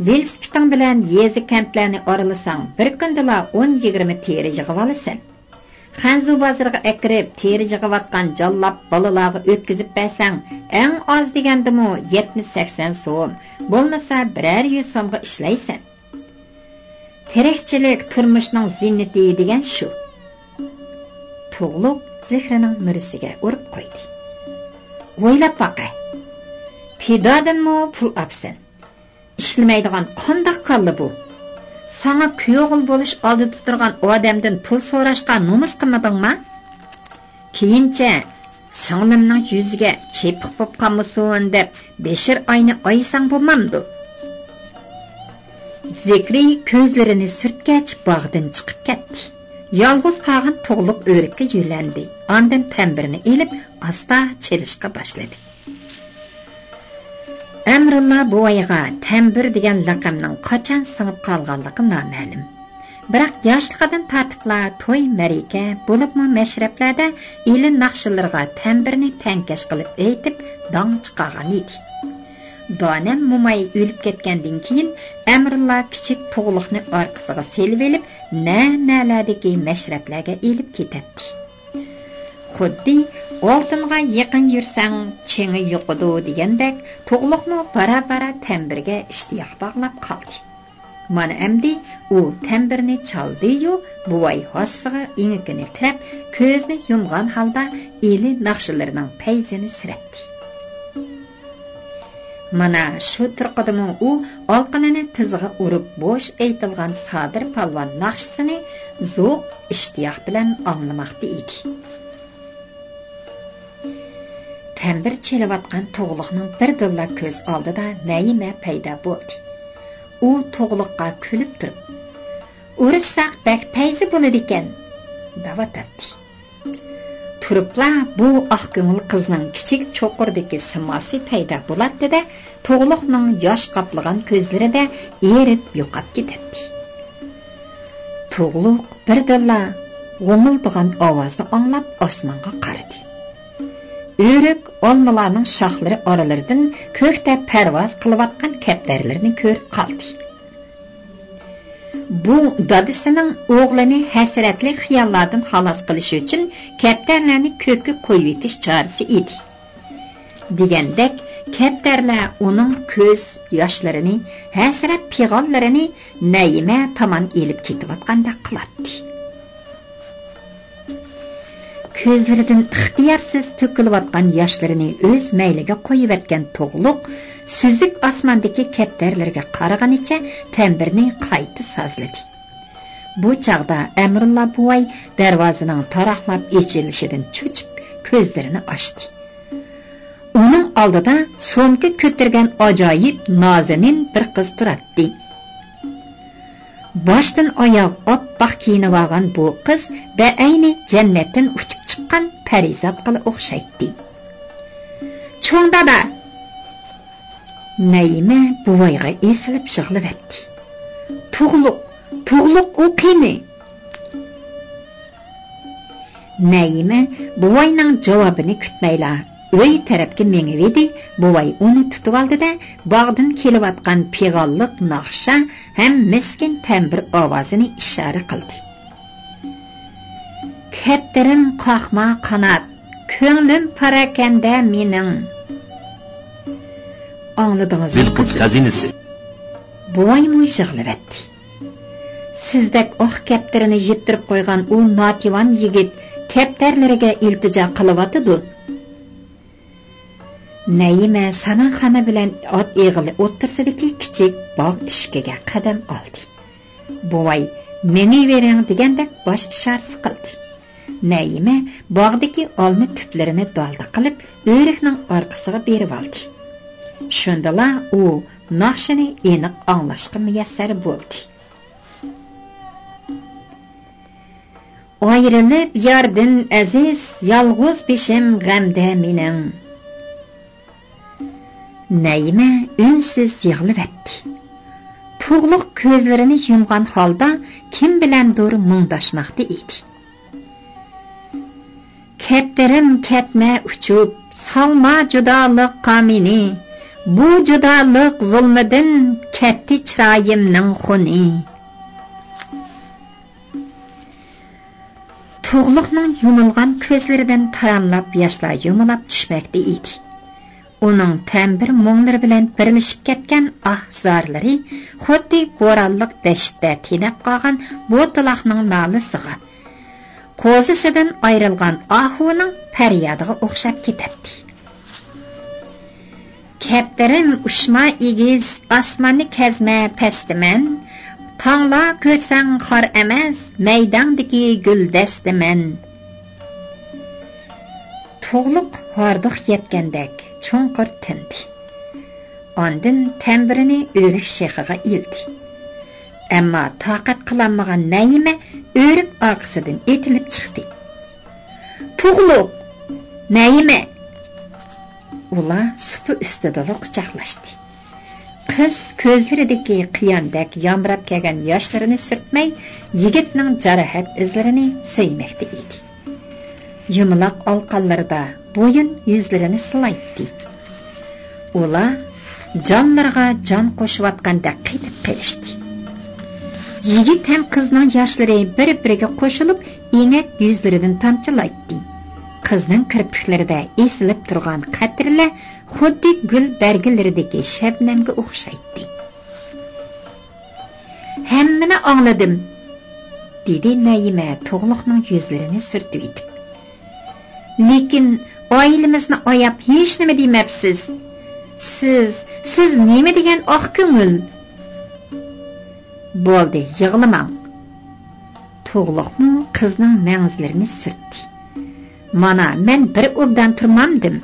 ۋېلىسىپىتىڭ بىلەن يېزا كەنتلەرنى ئارىلىساڭ، بىر كۈندىلا ئون يىگىرمە تېرە يىغىۋالىسەن. خەنزۇ بازىرىغا ئەكىرىپ، تېرە يىغىۋاتقان جانلاپ بالىلارغا ئۆتكۈزۈپ بەرسەڭ، ئەڭ ئاز دېگەندىمۇ يەتمىش سەكسەن سوم، بولمىسا بىرەر يۈز سومغا ئىشلەيسەن. تىرىكچىلىك تۇرمۇشنىڭ زىننىتى دېگەن شۇ. تۇغلۇق زېھرىنىڭ مۈرىسىگە ئۇرۇپ قويدى. ئويلاپ باقە، پىدادىنمۇ پۇل ئاپسەن. ئىشلىمەيدىغان قانداق كاللا بۇ؟ ساڭا كۈيئوغۇل بولۇش ئالدىدا تۇرغان ئادەمدىن پۇل سوراشقا نومۇس قىلمىدىڭما؟ كېيىنچە سىڭلىمنىڭ يۈزىگە چېپىق بولۇپ قالمىسۇن دەپ، بېشىر ئاينى ئايىساڭ بولمامدۇ؟ زېكرى كۆزلىرىنى سۈرتكەچ، باغدىن چىقىپ كەتتى. يالغۇز قالغان تۇغلۇق ئۆرۈككە يۆلەندى. ئاندىن تەمبۇرنى ئېلىپ، ئاستا چېلىشقا باشلىدى. ئەمرۇللا بوۋايغا تەمبۇر دېگەن لەقەمنىڭ قاچان سىڭىپ قالغانلىقى نامەلۇم. بىراق ياشلىقىدىن تارتىپلا توي، مەرىكە، بولۇپمۇ مەشرەپلەردە ئېلى ناخشىلىرىغا تەمبۇرنى تەڭكەش قىلىپ ئېيتىپ داڭ چىقارغان ئىدى. دانەم موماي ئۆلۈپ كەتكەندىن كېيىن، ئەمرۇللا كىچىك تۇغلۇقنى ئارقىسىغا سېلىۋېلىپ، نە-نەلەردىكى مەشرەپلەرگە ئېلىپ كېتەتتى. خۇددى «ئالتۇنغا يېقىن يۈرسەڭ، چېڭى يۇقىدۇ» دېگەندەك، تۇغلۇقمۇ بارا-بارا تەمبۇرگە ئىشتىياق باغلاپ قالدى. مانا ئەمدى ئۇ تەمبۇرنى چالدى-يۇ، بوۋاي ھاسىسىغا ئېڭىكىنى تىرەپ، كۆزىنى يۇمغان ھالدا ئېلى ناخشىلىرىنىڭ پەيزىنى سۈرەتتى. مانا شۇ تۇرقىدىمۇ ئۇ ئالىقىنىنى تىزىغا ئۇرۇپ، بوش ئېيتىلغان سادىر پالۋان ناخشىسىنى زوق ئىشتىياق بىلەن ئاڭلىماقتا ئىدى. تەمبۇر چېلىۋاتقان تۇغلۇقنىڭ بىردىنلا كۆز ئالدىدا نەيىمە پەيدا بولدى. ئۇ تۇغلۇققا كۈلۈپ تۇرۇپ، «ئۇرۇشساق بەك پەيزى بولىدىكەن» دەۋاتاتتى. تۇرۇپلا بۇ ئاق كۆڭۈل قىزنىڭ كىچىك چوقۇردىكى سىماسى پەيدا بولاتتى-دە، تۇغلۇقنىڭ ياش قاپلىغان كۆزلىرىدە ئېرىپ يوقاپ كېتەتتى. تۇغلۇق بىردىنلا غۇڭۇلدىغان ئاۋازنى ئاڭلاپ ئاسمانغا قارىدى. ئۆرۈك ئالمىلارنىڭ شاخلىرى ئارىلىرىدىن كۆكتە پەرۋاز قىلىۋاتقان كەپتەرلىرىنى كۆرۈپ قالدى. بۇ دادىسىنىڭ ئوغلىنى ھەسرەتلىك خىياللاردىن خالاس قىلىش ئۈچۈن كەپتەرلەرنى كۆككە قويۇۋېتىش چارىسى ئىدى. دېگەندەك، كەپتەرلەر ئۇنىڭ كۆز ياشلىرىنى، ھەسرەت پىغانلىرىنى نەيىمە تامان ئېلىپ كېتىۋاتقاندەك قىلاتتى. كۆزلىرىدىن ئىختىيارسىز تۆكۈلۈۋاتقان ياشلىرىنى ئۆز مەيلىگە قويۇۋەتكەن تۇغلۇق سۈزۈك ئاسماندىكى كەپتەرلىرىگە قارىغىنىچە تەمبۇرنى قايتا سازلىدى. بۇ چاغدا ئەمرۇللا بوۋاي دەرۋازىنىڭ تاراقلاپ ئېچىلىشىدىن چۆچۈپ، كۆزلىرىنى ئاچتى. ئۇنىڭ ئالدىدا سومكا كۆتۈرگەن ئاجايىپ نازىنىن بىر قىز تۇراتتى. باشتىن ئاياغ ئاپئاق كىيىنىۋالغان بۇ قىز بەئەينى جەننەتتىن ئۇچۇپ چىققان پەرىزاتقىلا ئوخشايتتى. چوڭ دادا! نەيىمە بوۋايغا ئېسىلىپ يىغلىۋەتتى. تۇغلۇق، تۇغلۇق ئۇ قېنى؟ نەيىمە بوۋاينىڭ جاۋابىنى كۈتمەيلا ئۆي تەرەپكە مېڭىۋىدى. بوۋاي ئۇنى تۇتۇۋالدى-دە، باغدىن كېلىۋاتقان پىغانلىق ناخشا ھەم مىسكىن تەمبۇر ئاۋازىنى ئىشارە قىلدى. كەپتىرىم قاقما قانات، كۆڭلۈم پاراكەندە مېنىڭ. ئاڭلىدىڭىزمۇ، بىلقۇت قىزىم؟ خەزىنىسى. بوۋايمۇ يىغلىۋەتتى. سىزدەك ئاق كەپتىرىنى يىتتۈرۈپ قويغان ئۇ ناتىۋان يىگىت كەپتەرلىرىگە ئىلتىجا قىلىۋاتىدۇ. نەيىمە سامانخانا بىلەن ئات ئېغىلى ئوتتۇرىسىدىكى كىچىك باغ ئىشىكىگە قەدەم ئالدى. بوۋاي، «مېڭىۋېرىڭ» دېگەندەك باش ئىشارىسى قىلدى. نەيىمە باغدىكى ئالما تۈپلىرىنى دالدا قىلىپ، ئۆرۈكنىڭ ئارقىسىغا بېرىۋالدى. شۇندىلا ئۇ ناخشىنى ئېنىق ئاڭلاشقا مۇيەسسەر بولدى. ئايرىلىپ ياردىن ئەزىز، يالغۇز بېشىم غەمدە مېنىڭ. نەيىمە ئۈنسىز يىغلىۋەتتى. تۇغلۇق كۆزلىرىنى يۇمغان ھالدا كىم بىلەندۇر مۇڭداشماقتا ئىدى. كەپتىرىم كەتمە ئۇچۇپ، سالما جۇدالىققا مېنى، بۇ جۇدالىق زۇلمىدىن كەتتى چىرايىمنىڭ خۇنى. تۇغلۇقنىڭ يۇمۇلغان كۆزلىرىدىن تاراملاپ ياشلار يۇمۇلاپ چۈشمەكتە ئىدى. ئۇنىڭ تەمبۇر مۇڭلىرى بىلەن بىرلىشىپ كەتكەن ئاھ-زارلىرى خۇددى بورانلىق دەشتتە تېنەپ قالغان بوتىلاقنىڭ نالىسىغا، قوزىسىدىن ئايرىلغان ئاھۇنىڭ پەريادىغا ئوخشاپ كېتەتتى. كەپتىرىم ئۇچما ئېگىز، ئاسماننى كەزمە پەستىمەن، تاڭلا كۆرسەڭ خار ئەمەس، مەيداڭدىكى گۈلدەستىمەن. تۇغلۇق ھاردۇق يەتكەندەك چوڭقۇر تىندى. ئاندىن تەمبۇرىنى ئۆرۈك شېخىغا ئىلدى. ئەمما تاقەت قىلالمىغان نەيىمە ئۆرۈك ئارقىسىدىن ئېتىلىپ چىقتى. تۇغلۇق! نەيىمە! ئۇلار سۇپا ئۈستىدىلا قۇچاقلاشتى. قىز كۆزلىرىدىكى قىياندەك يامراپ كەلگەن ياشلىرىنى سۈرتمەي، يىگىتنىڭ جاراھەت ئىزلىرىنى سۆيمەكتە ئىدى. يۇمىلاق ئالىقانلىرىدا بويۇن يۈزلىرىنى سىلايتتى. ئۇلار جانلىرىغا جان قوشۇۋاتقاندەك قېتىپ قېلىشتى. يىگىت ھەم قىزنىڭ ياشلىرى بىر-بىرىگە قوشۇلۇپ، ئېنەك يۈزلىرىدىن تامچىلايتتى. قىزنىڭ كىرپىكلىرىدە ئېسىلىپ تۇرغان قەترىلەر خۇددى گۈل بەرگىلىرىدىكى شەبنەمگە ئوخشايتتى. ھەممىنى ئاڭلىدىم، دېدى نەيىمە تۇغلۇقنىڭ يۈزلىرىنى سۈرتۈۋېتىپ. لېكىن ئائىلىمىزنى ئاياپ ھېچنېمە دېمەپسىز. سىز، سىز نېمە دېگەن ئاق كۆڭۈل؟ بولدى، يىغلىماڭ. تۇغلۇقمۇ قىزنىڭ مەڭزىلىرىنى سۈرتتى. مانا، مەن بىر ئوبدان تۇرمامدىم.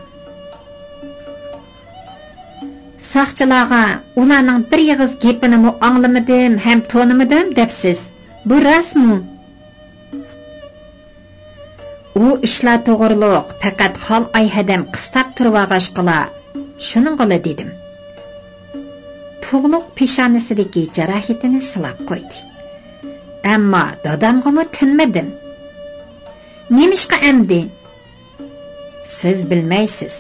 ساقچىلارغا ئۇلارنىڭ بىر ئېغىز گېپىنىمۇ ئاڭلىمىدىم ھەم تونۇمىدىم دەپسىز. بۇ راستمۇ؟ ئۇ ئىشلار توغرۇلۇق، پەقەت خال ئاي ھەدەم قىستاپ تۇرۇۋالغاچقىلا، شۇنىڭغىلا دېدىم. تۇغلۇق پېشانىسىدىكى جاراھىتىنى سىلاپ قويدى. ئەمما دادامغىمۇ تىنمىدىم. نېمىشقا ئەمدى؟ سىز بىلمەيسىز.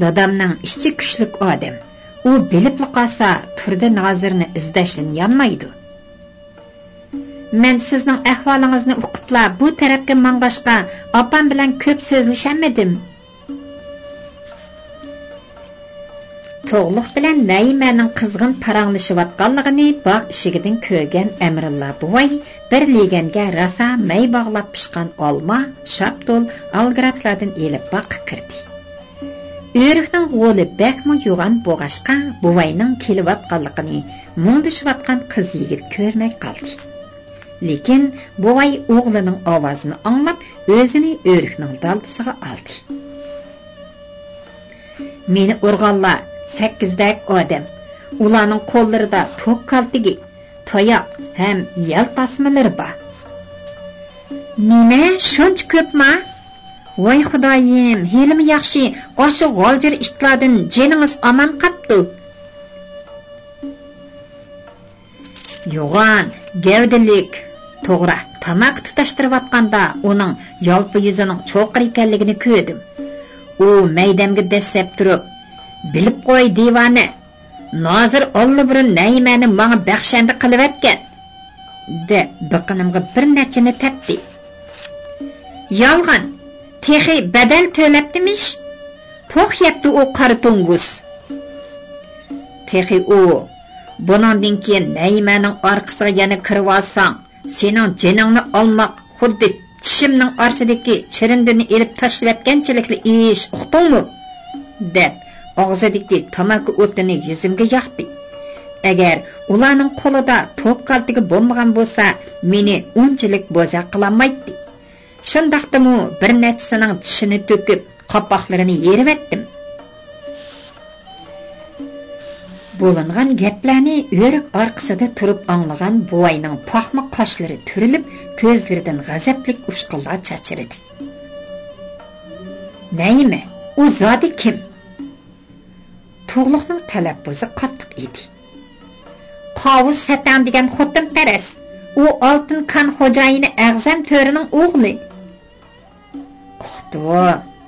دادامنىڭ ئىچى كۈچلۈك ئادەم. ئۇ بىلىپلا قالسا، تۇردى نازىرنى ئىزدەشتىن يانمايدۇ. مەن سىزنىڭ ئەھۋالىڭىزنى ئۇقۇپلا بۇ تەرەپكە ماڭغاچقا، ئاپام بىلەن كۆپ سۆزلىشەلمىدىم. تۇغلۇق بىلەن نەيىمەنىڭ قىزغىن پاراڭلىشىۋاتقانلىقىنى باغ ئىشىكىدىن كۆرگەن ئەمرىللا بوۋاي بىر لېگەنگە راسا مەي باغلاپ پىشقان ئالما، شاپتۇل، ئالگراتلاردىن ئېلىپ باغقا كىردى. ئۆرۈكنىڭ غولى بەكمۇ يوغان بولغاچقا، بوۋاينىڭ كېلىۋاتقانلىقىنى مۇڭدىشىۋاتقان قىز يىگىت كۆرمەي قالدى. لېكىن بوۋاي ئوغلىنىڭ ئاۋازىنى ئاڭلاپ، ئۆزىنى ئۆرۈكنىڭ دالدىسىغا ئالدى. مېنى ئۇرغانلار سەككىزدەك ئادەم. ئۇلارنىڭ قوللىرىدا توك كالتىكى، تاياق ھەم يەل تاسمىلىرى بار. نېمە، شۇنچە كۆپما؟ ۋاي خۇدايىم، ھېلىمۇ ياخشى، ئاشۇ غالجىر ئىتلاردىن جېنىڭىز ئامان قاپتۇ. يوغان گەۋدىلىك، توغرا، تاماكا تۇتاشتۇرۇۋاتقاندا ئۇنىڭ يالپا يۈزىنىڭ چوقۇر ئىكەنلىكىنى كۆردۈم. ئۇ مەيدەمگە دەسسەپ تۇرۇپ، «بىلىپ قوي، دىۋانە! نازىر ئاللىبۇرۇن نەيىمەنى ماڭا بەخشەندە قىلىۋەتكەن» دەپ، بېقىنىمغا بىر نەچچىنى تەپتى. يالغان! تېخى بەدەل تۆلەپتىمىش! پوق يەپتۇ ئۇ قارا توڭگۇز! تېخى ئۇ، بۇنىڭدىن كېيىن نەيىمەنىڭ ئارقىسىغا يەنە كىرىۋالساڭ، سېنىڭ جېنىڭنى ئالماق خۇددى چىشىمنىڭ ئارىسىدىكى چىرىندىنى ئېلىپ تاشلىۋەتكەنچىلىكلا ئىش، ئۇقتۇڭمۇ؟ دەپ، ئاغزىدىكى تاماكا ئوتىنى يۈزۈمگە ياقتى. ئەگەر ئۇلارنىڭ قولىدا توك كالتىكى بولمىغان بولسا، مېنى ئۇنچىلىك بوزەك قىلالمايتتى. شۇنداقتىمۇ بىر نەچچىسىنىڭ چىشىنى تۆكۈپ، قاپاقلىرىنى يېرىۋەتتىم. بولۇنغان گەپلەرنى ئۆرۈك ئارقىسىدا تۇرۇپ ئاڭلىغان بوۋاينىڭ پاخما قاشلىرى تۈرۈلۈپ، كۆزلىرىدىن غەزەپلىك ئۇچقۇنلار چاچرىدى. نەيىمە، ئۇ زادى كىم؟ تۇغلۇقنىڭ تەلەپپۇزى قاتتىق ئىدى. قاۋۇس سەتەڭ دېگەن خوتۇنپەرەس. ئۇ ئالتۇن كان خوجايىنى ئەغزەم تۆرىنىڭ ئوغلى. ئۇقتۇ،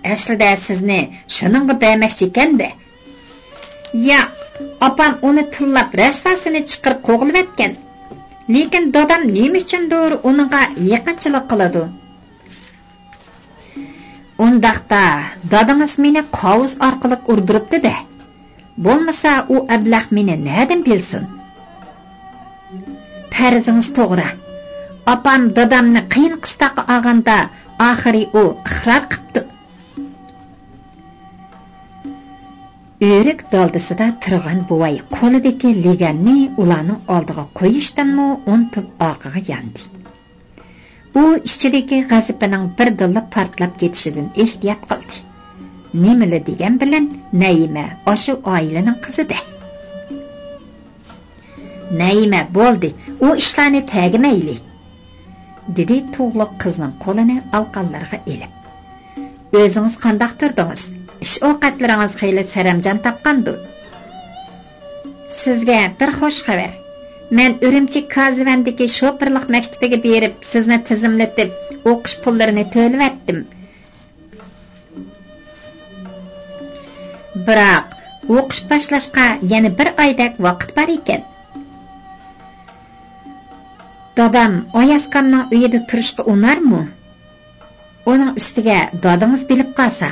ئەسلىدە سىزنى شۇنىڭغا بەرمەكچىكەن-دە. ياق، ئاپام ئۇنى تىللاپ رەسۋاسىنى چىقىرىپ قوغلىۋەتكەن. لېكىن دادام نېمە ئۈچۈندۇر ئۇنىڭغا يېقىنچىلىق قىلىدۇ. ئۇنداقتا، دادىڭىز مېنى قاۋۇس ئارقىلىق ئۇردۇرۇپتۇ-دە. بولمىسا، ئۇ ئەبلەخ مېنى نەدىن بىلسۇن؟ پەرىزىڭىز توغرا. ئاپام دادامنى قىيىن قىستاققا ئالغاندا، ئاخىرى ئۇ ئىقرار قىپتۇ. ئۆرۈك دالدىسىدا تۇرغان بوۋاي قولىدىكى لېگەننى ئۇلارنىڭ ئالدىغا قويۇشتىنمۇ ئۇنتۇپ ئارقىغا ياندى. ئۇ ئىچىدىكى غەزىپىنىڭ بىردىنلا پارتلاپ كېتىشىدىن ئېھتىيات قىلدى. نېمىلا دېگەن بىلەن نەيىمە ئاشۇ ئائىلىنىڭ قىزى-دە. نەيىمە، بولدى، ئۇ ئىشلارنى تەگمەيلى، دېدى تۇغلۇق قىزنىڭ قولىنى ئالقانلىرىغا ئېلىپ. ئۆزىڭىز قانداق تۇردىڭىز؟ ئىش ئوقەتلىرىڭىز خېلى سەرەمجان تاپقاندۇ؟ سىزگە بىر خوش خەۋەر. مەن ئۈرۈمچى كازىۋەندىكى شوپۇرلۇق مەكتىپىگە بېرىپ، سىزنى تىزىملىتىپ، ئوقۇش پۇللىرىنى تۆلىۋەتتىم. بىراق، ئوقۇش باشلاشقا يەنە بىر ئايدەك ۋاقىت بار ئىكەن. دادام ئايازكامنىڭ ئۆيىدە تۇرۇشقا ئۇنارمۇ؟ ئۇنىڭ ئۈستىگە دادىڭىز بىلىپ قالسا.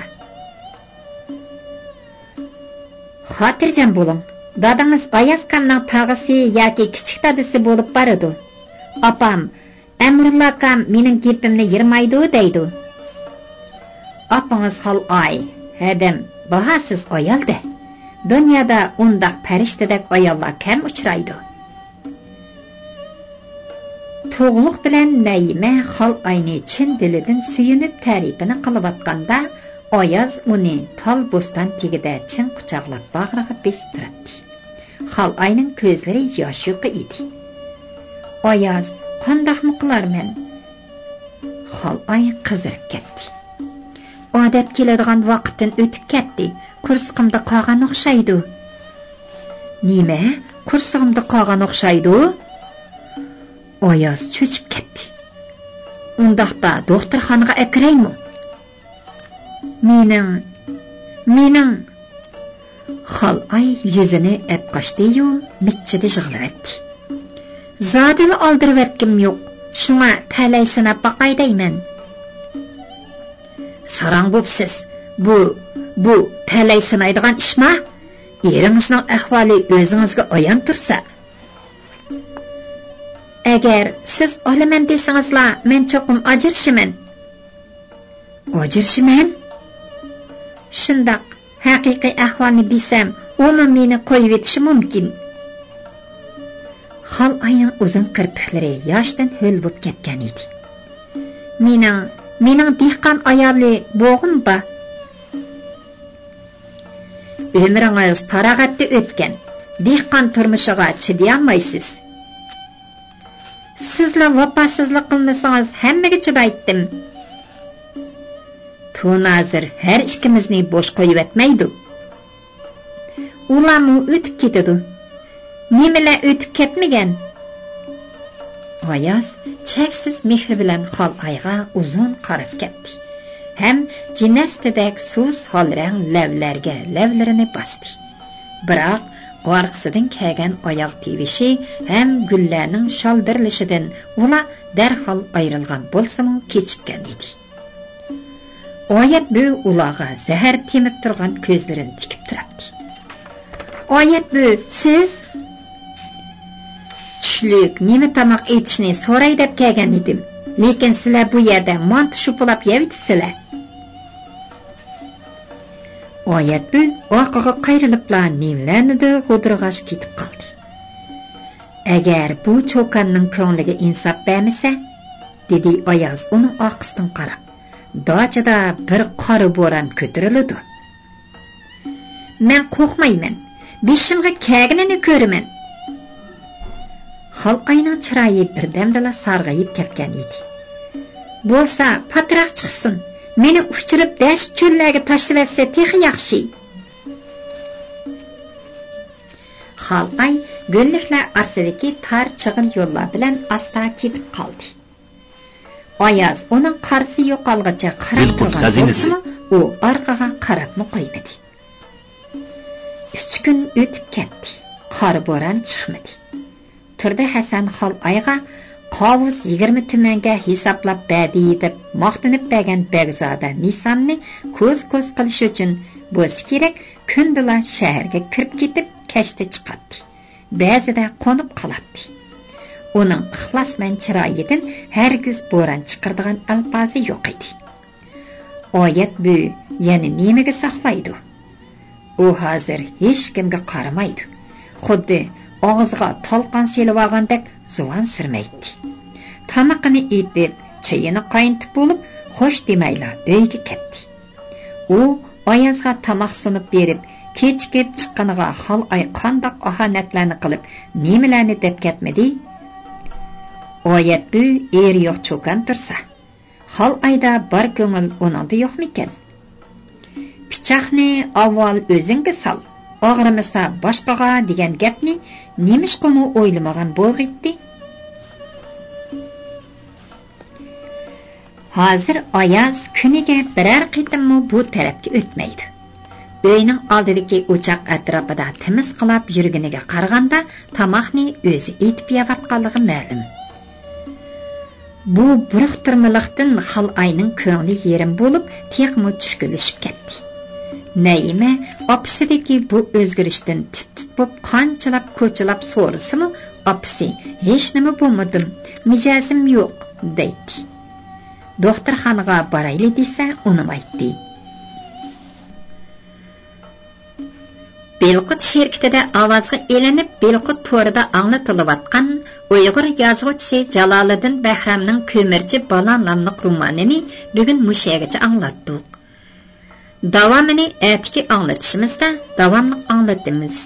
خاتىرجەم بولۇڭ، دادىڭىز ئايازكامنىڭ تاغىسى ياكى كىچىك دادىسى بولۇپ بارىدۇ. ئاپام، «ئەمرۇللا ئاكام مېنىڭ گېپىمنى يىرمايدۇ» دەيدۇ. ئاپىڭىز خالئاي، ھەدەم، باھاسىز ئايال-دە. دۇنيادا ئۇنداق پەرىشتىدەك ئاياللار كەم ئۇچرايدۇ. تۇغلۇق بىلەن نەيىمە خالئاينى چىن دىلىدىن سۆيۈنۈپ تەرىپىنى قىلىۋاتقاندا، ئاياز ئۇنى تال بوستان تېگىدە چىڭ قۇچاقلاپ باغرىغا بېسىپ تۇراتتى. خالئاينىڭ كۆزلىرى ياش يۇقى ئىدى. ئاياز، قانداقمۇ قىلارمەن؟ خالئاي قىزىرىپ كەتتى. ئادەت كېلىدىغان ۋاقىتتىن ئۆتۈپ كەتتى. قورسىقىمدا قالغان ئوخشايدۇ. نېمە؟ قورسىقىمدا قالغان ئوخشايدۇ؟ ئاياز چۆچۈپ كەتتى. ئۇنداقتا دوختۇرخانىغا ئەكىرەيمۇ؟ مېنىڭ، مېنىڭ. خالئاي يۈزىنى ئەپقاچتى-يۇ، مىچچىدە يىغلىۋەتتى. زادىلا ئالدىرىۋەتكۈم يوق، شۇڭا تەلەي سىناپ باقاي دەيمەن. ساراڭ بوپسىز، بۇ، بۇ تەلەي سىنايدىغان ئىشما؟ ئېرىڭىزنىڭ ئەھۋالى ئۆزىڭىزگە ئايان تۇرسا. ئەگەر سىز ئالىمەن دېسىڭىزلا، مەن چوقۇم ئاجرىشىمەن. ئاجرىشىمەن؟ شۇنداق، ھەقىقىي ئەھۋالنى دېسەم، ئۇمۇ مېنى قويۇۋېتىشى مۇمكىن. خالئاينىڭ ئۇزۇن كىرپىكلىرى ياشتىن ھۆل بولۇپ كەتكەن ئىدى. مېنىڭ، مېنىڭ دېھقان ئايالى بوغۇم بار. ئۆمرىڭىز پاراغەتتە ئۆتكەن، دېھقان تۇرمۇشىغا چىدىيالمايسىز. سىزلا ۋاپاسىزلىق قىلمىسىڭىز، ھەممىگە چىدايتتىم. تۇنازىر ھەر ئىككىمىزنى بوش قويۇۋەتمەيدۇ. ئۇلارمۇ ئۆتۈپ كېتىدۇ. نېمىلەر ئۆتۈپ كەتمىگەن؟ ئاياز چەكسىز مېھرى بىلەن خالئايغا ئۇزۇن قاراپ كەتتى ھەم جىنەستىدەك سۇس ھالرەڭ لەۋلەرگە لەۋلىرىنى باستى. بىراق ئارقىسىدىن كەلگەن ئاياغ تىۋىشى ھەم گۈللەرنىڭ شالدىرلىشىدىن ئۇلار دەرھال ئايرىلغان بولسىمۇ كېچىككەن ئىدى. ئايەت بۈۋى ئۇلارغا زەھەر تېمىپ تۇرغان كۆزلىرىنى تىكىپ تۇراتتى. ئايەت بۈۋى، سىز؟ چۈشلۈك نېمە تاماق ئېتىشنى سوراي دەپ كەلگەن ئىدىم. لېكىن سىلەر بۇ يەردە مانتا شۇپىلاپ يەۋېتىسىلەر. ئايەت بۈۋى ئارقىغا قايرىلىپلا نېمىلەرنىدۇر غودۇرغاش كېتىپ قالدى. ئەگەر بۇ چوكاننىڭ كۆڭلىگە ئىنساپ بەرمىسە، دېدى ئاياز ئۇنىڭ ئارقىسىدىن قاراپ، داچىدا بىر قارا بوران كۆتۈرۈلىدۇ. مەن قورقمايمەن، بېشىمغا كەلگىنىنى كۆرىمەن. خالئاينىڭ چىرايى بىردەمدىلا سارغىيىپ كەتكەن ئىدى. بولسا پاتراق چىقسۇن، مېنى ئۇچۇرۇپ دەشت چۆللەرگە تاشلىۋەتسە تېخى ياخشى. خالئاي گۈللۈكلەر ئارىسىدىكى تار چىغىل يوللار بىلەن ئاستا كېتىپ قالدى. ئاياز ئۇنىڭ قارىسى يوقالغىچە قاراپ تۇرغان بولسىمۇ، ئۇ ئارقىغا قاراپمۇ قويمىدى. ئۈچ كۈن ئۆتۈپ كەتتى. قارا بوران چىقمىدى. تۇردى ھەسەن خالئايغا قاۋۇز يىگىرمە تۈمەنگە ھېسابلاپ بەردى دەپ ماختىنىپ بەرگەن بەگزادە مىساننى كوز-كوز قىلىش ئۈچۈن بولسا كېرەك، كۈندىلا شەھەرگە كىرىپ كېتىپ، كەچتە چىقاتتى. بەزىدە قونۇپ قالاتتى. ئۇنىڭ ئىخلاسمەن چىرايىدىن ھەرگىز بوران چىقىرىدىغان ئەلپازى يوق ئىدى. ئايەت بۈۋى يەنە نېمىگە ساقلايدۇ؟ ئۇ ھازىر ھېچكىمگە قارىمايدۇ. خۇددى ئاغزىغا تالقان سېلىۋالغاندەك زۇۋان سۈرمەيتتى. تامىقىنى ئېتىپ، چېيىنى قاينىتىپ بولۇپ، خوش دېمەيلا ئۆيگە كەتتى. ئۇ ئايازغا تاماق سۇنۇپ بېرىپ، كېچىكىپ چىققىنىغا خالئاي قانداق ئاھانەتلەرنى قىلىپ، نېمىلەرنى دەپ كەتمىدى؟ ئايەت بۈۋى ئېرى يوق چوكان تۇرسا، خالئايدا بار كۆڭۈل ئۇنىڭدا يوقمىكەن؟ پىچاقنى ئاۋۋال ئۆزۈڭگە سال، ئاغرىمىسا باشقىغا دېگەن گەپنى نېمىشقىمۇ ئويلىمىغان بولغىيتتى؟ ھازىر ئاياز كۈنىگە بىرەر قېتىممۇ بۇ تەرەپكە ئۆتمەيدۇ. ئۆينىڭ ئالدىدىكى ئوچاق ئەتراپىدا تىمىسقىلاپ يۈرگىنىگە قارىغاندا، تاماقنى ئۆزى ئېتىپ يەۋاتقانلىقى مەلۇم. بۇ بۇرۇقتۇرمىلىقتىن خالئاينىڭ كۆڭلى يېرىم بولۇپ، تېخىمۇ چۈشكۈنلىشىپ كەتتى. نەيىمە ئاپىسىدىكى بۇ ئۆزگىرىشتىن تىت-تىت بولۇپ قانچىلاپ كوچىلاپ سورىسىمۇ، ئاپىسى «ھېچنېمە بولمىدىم، مىجەزىم يوق» دەيتتى. دوختۇرخانىغا بارايلى دېسە، ئۇنىمايتتى. بىلقۇت شىركىتىدە ئاۋازغا ئېلىنىپ، بىلقۇت تورىدا ئاڭلىتىلىۋاتقان ئۇيغۇر يازغۇچىسى جالالىدىن بەھرامنىڭ كۆمۈرچى بالان ناملىق رومانىنى بۈگۈن مۇشۇ يەرگىچە ئاڭلاتتۇق. داۋامىنى ئەتىكى ئاڭلىتىشىمىزدا داۋاملىق ئاڭلىتىمىز.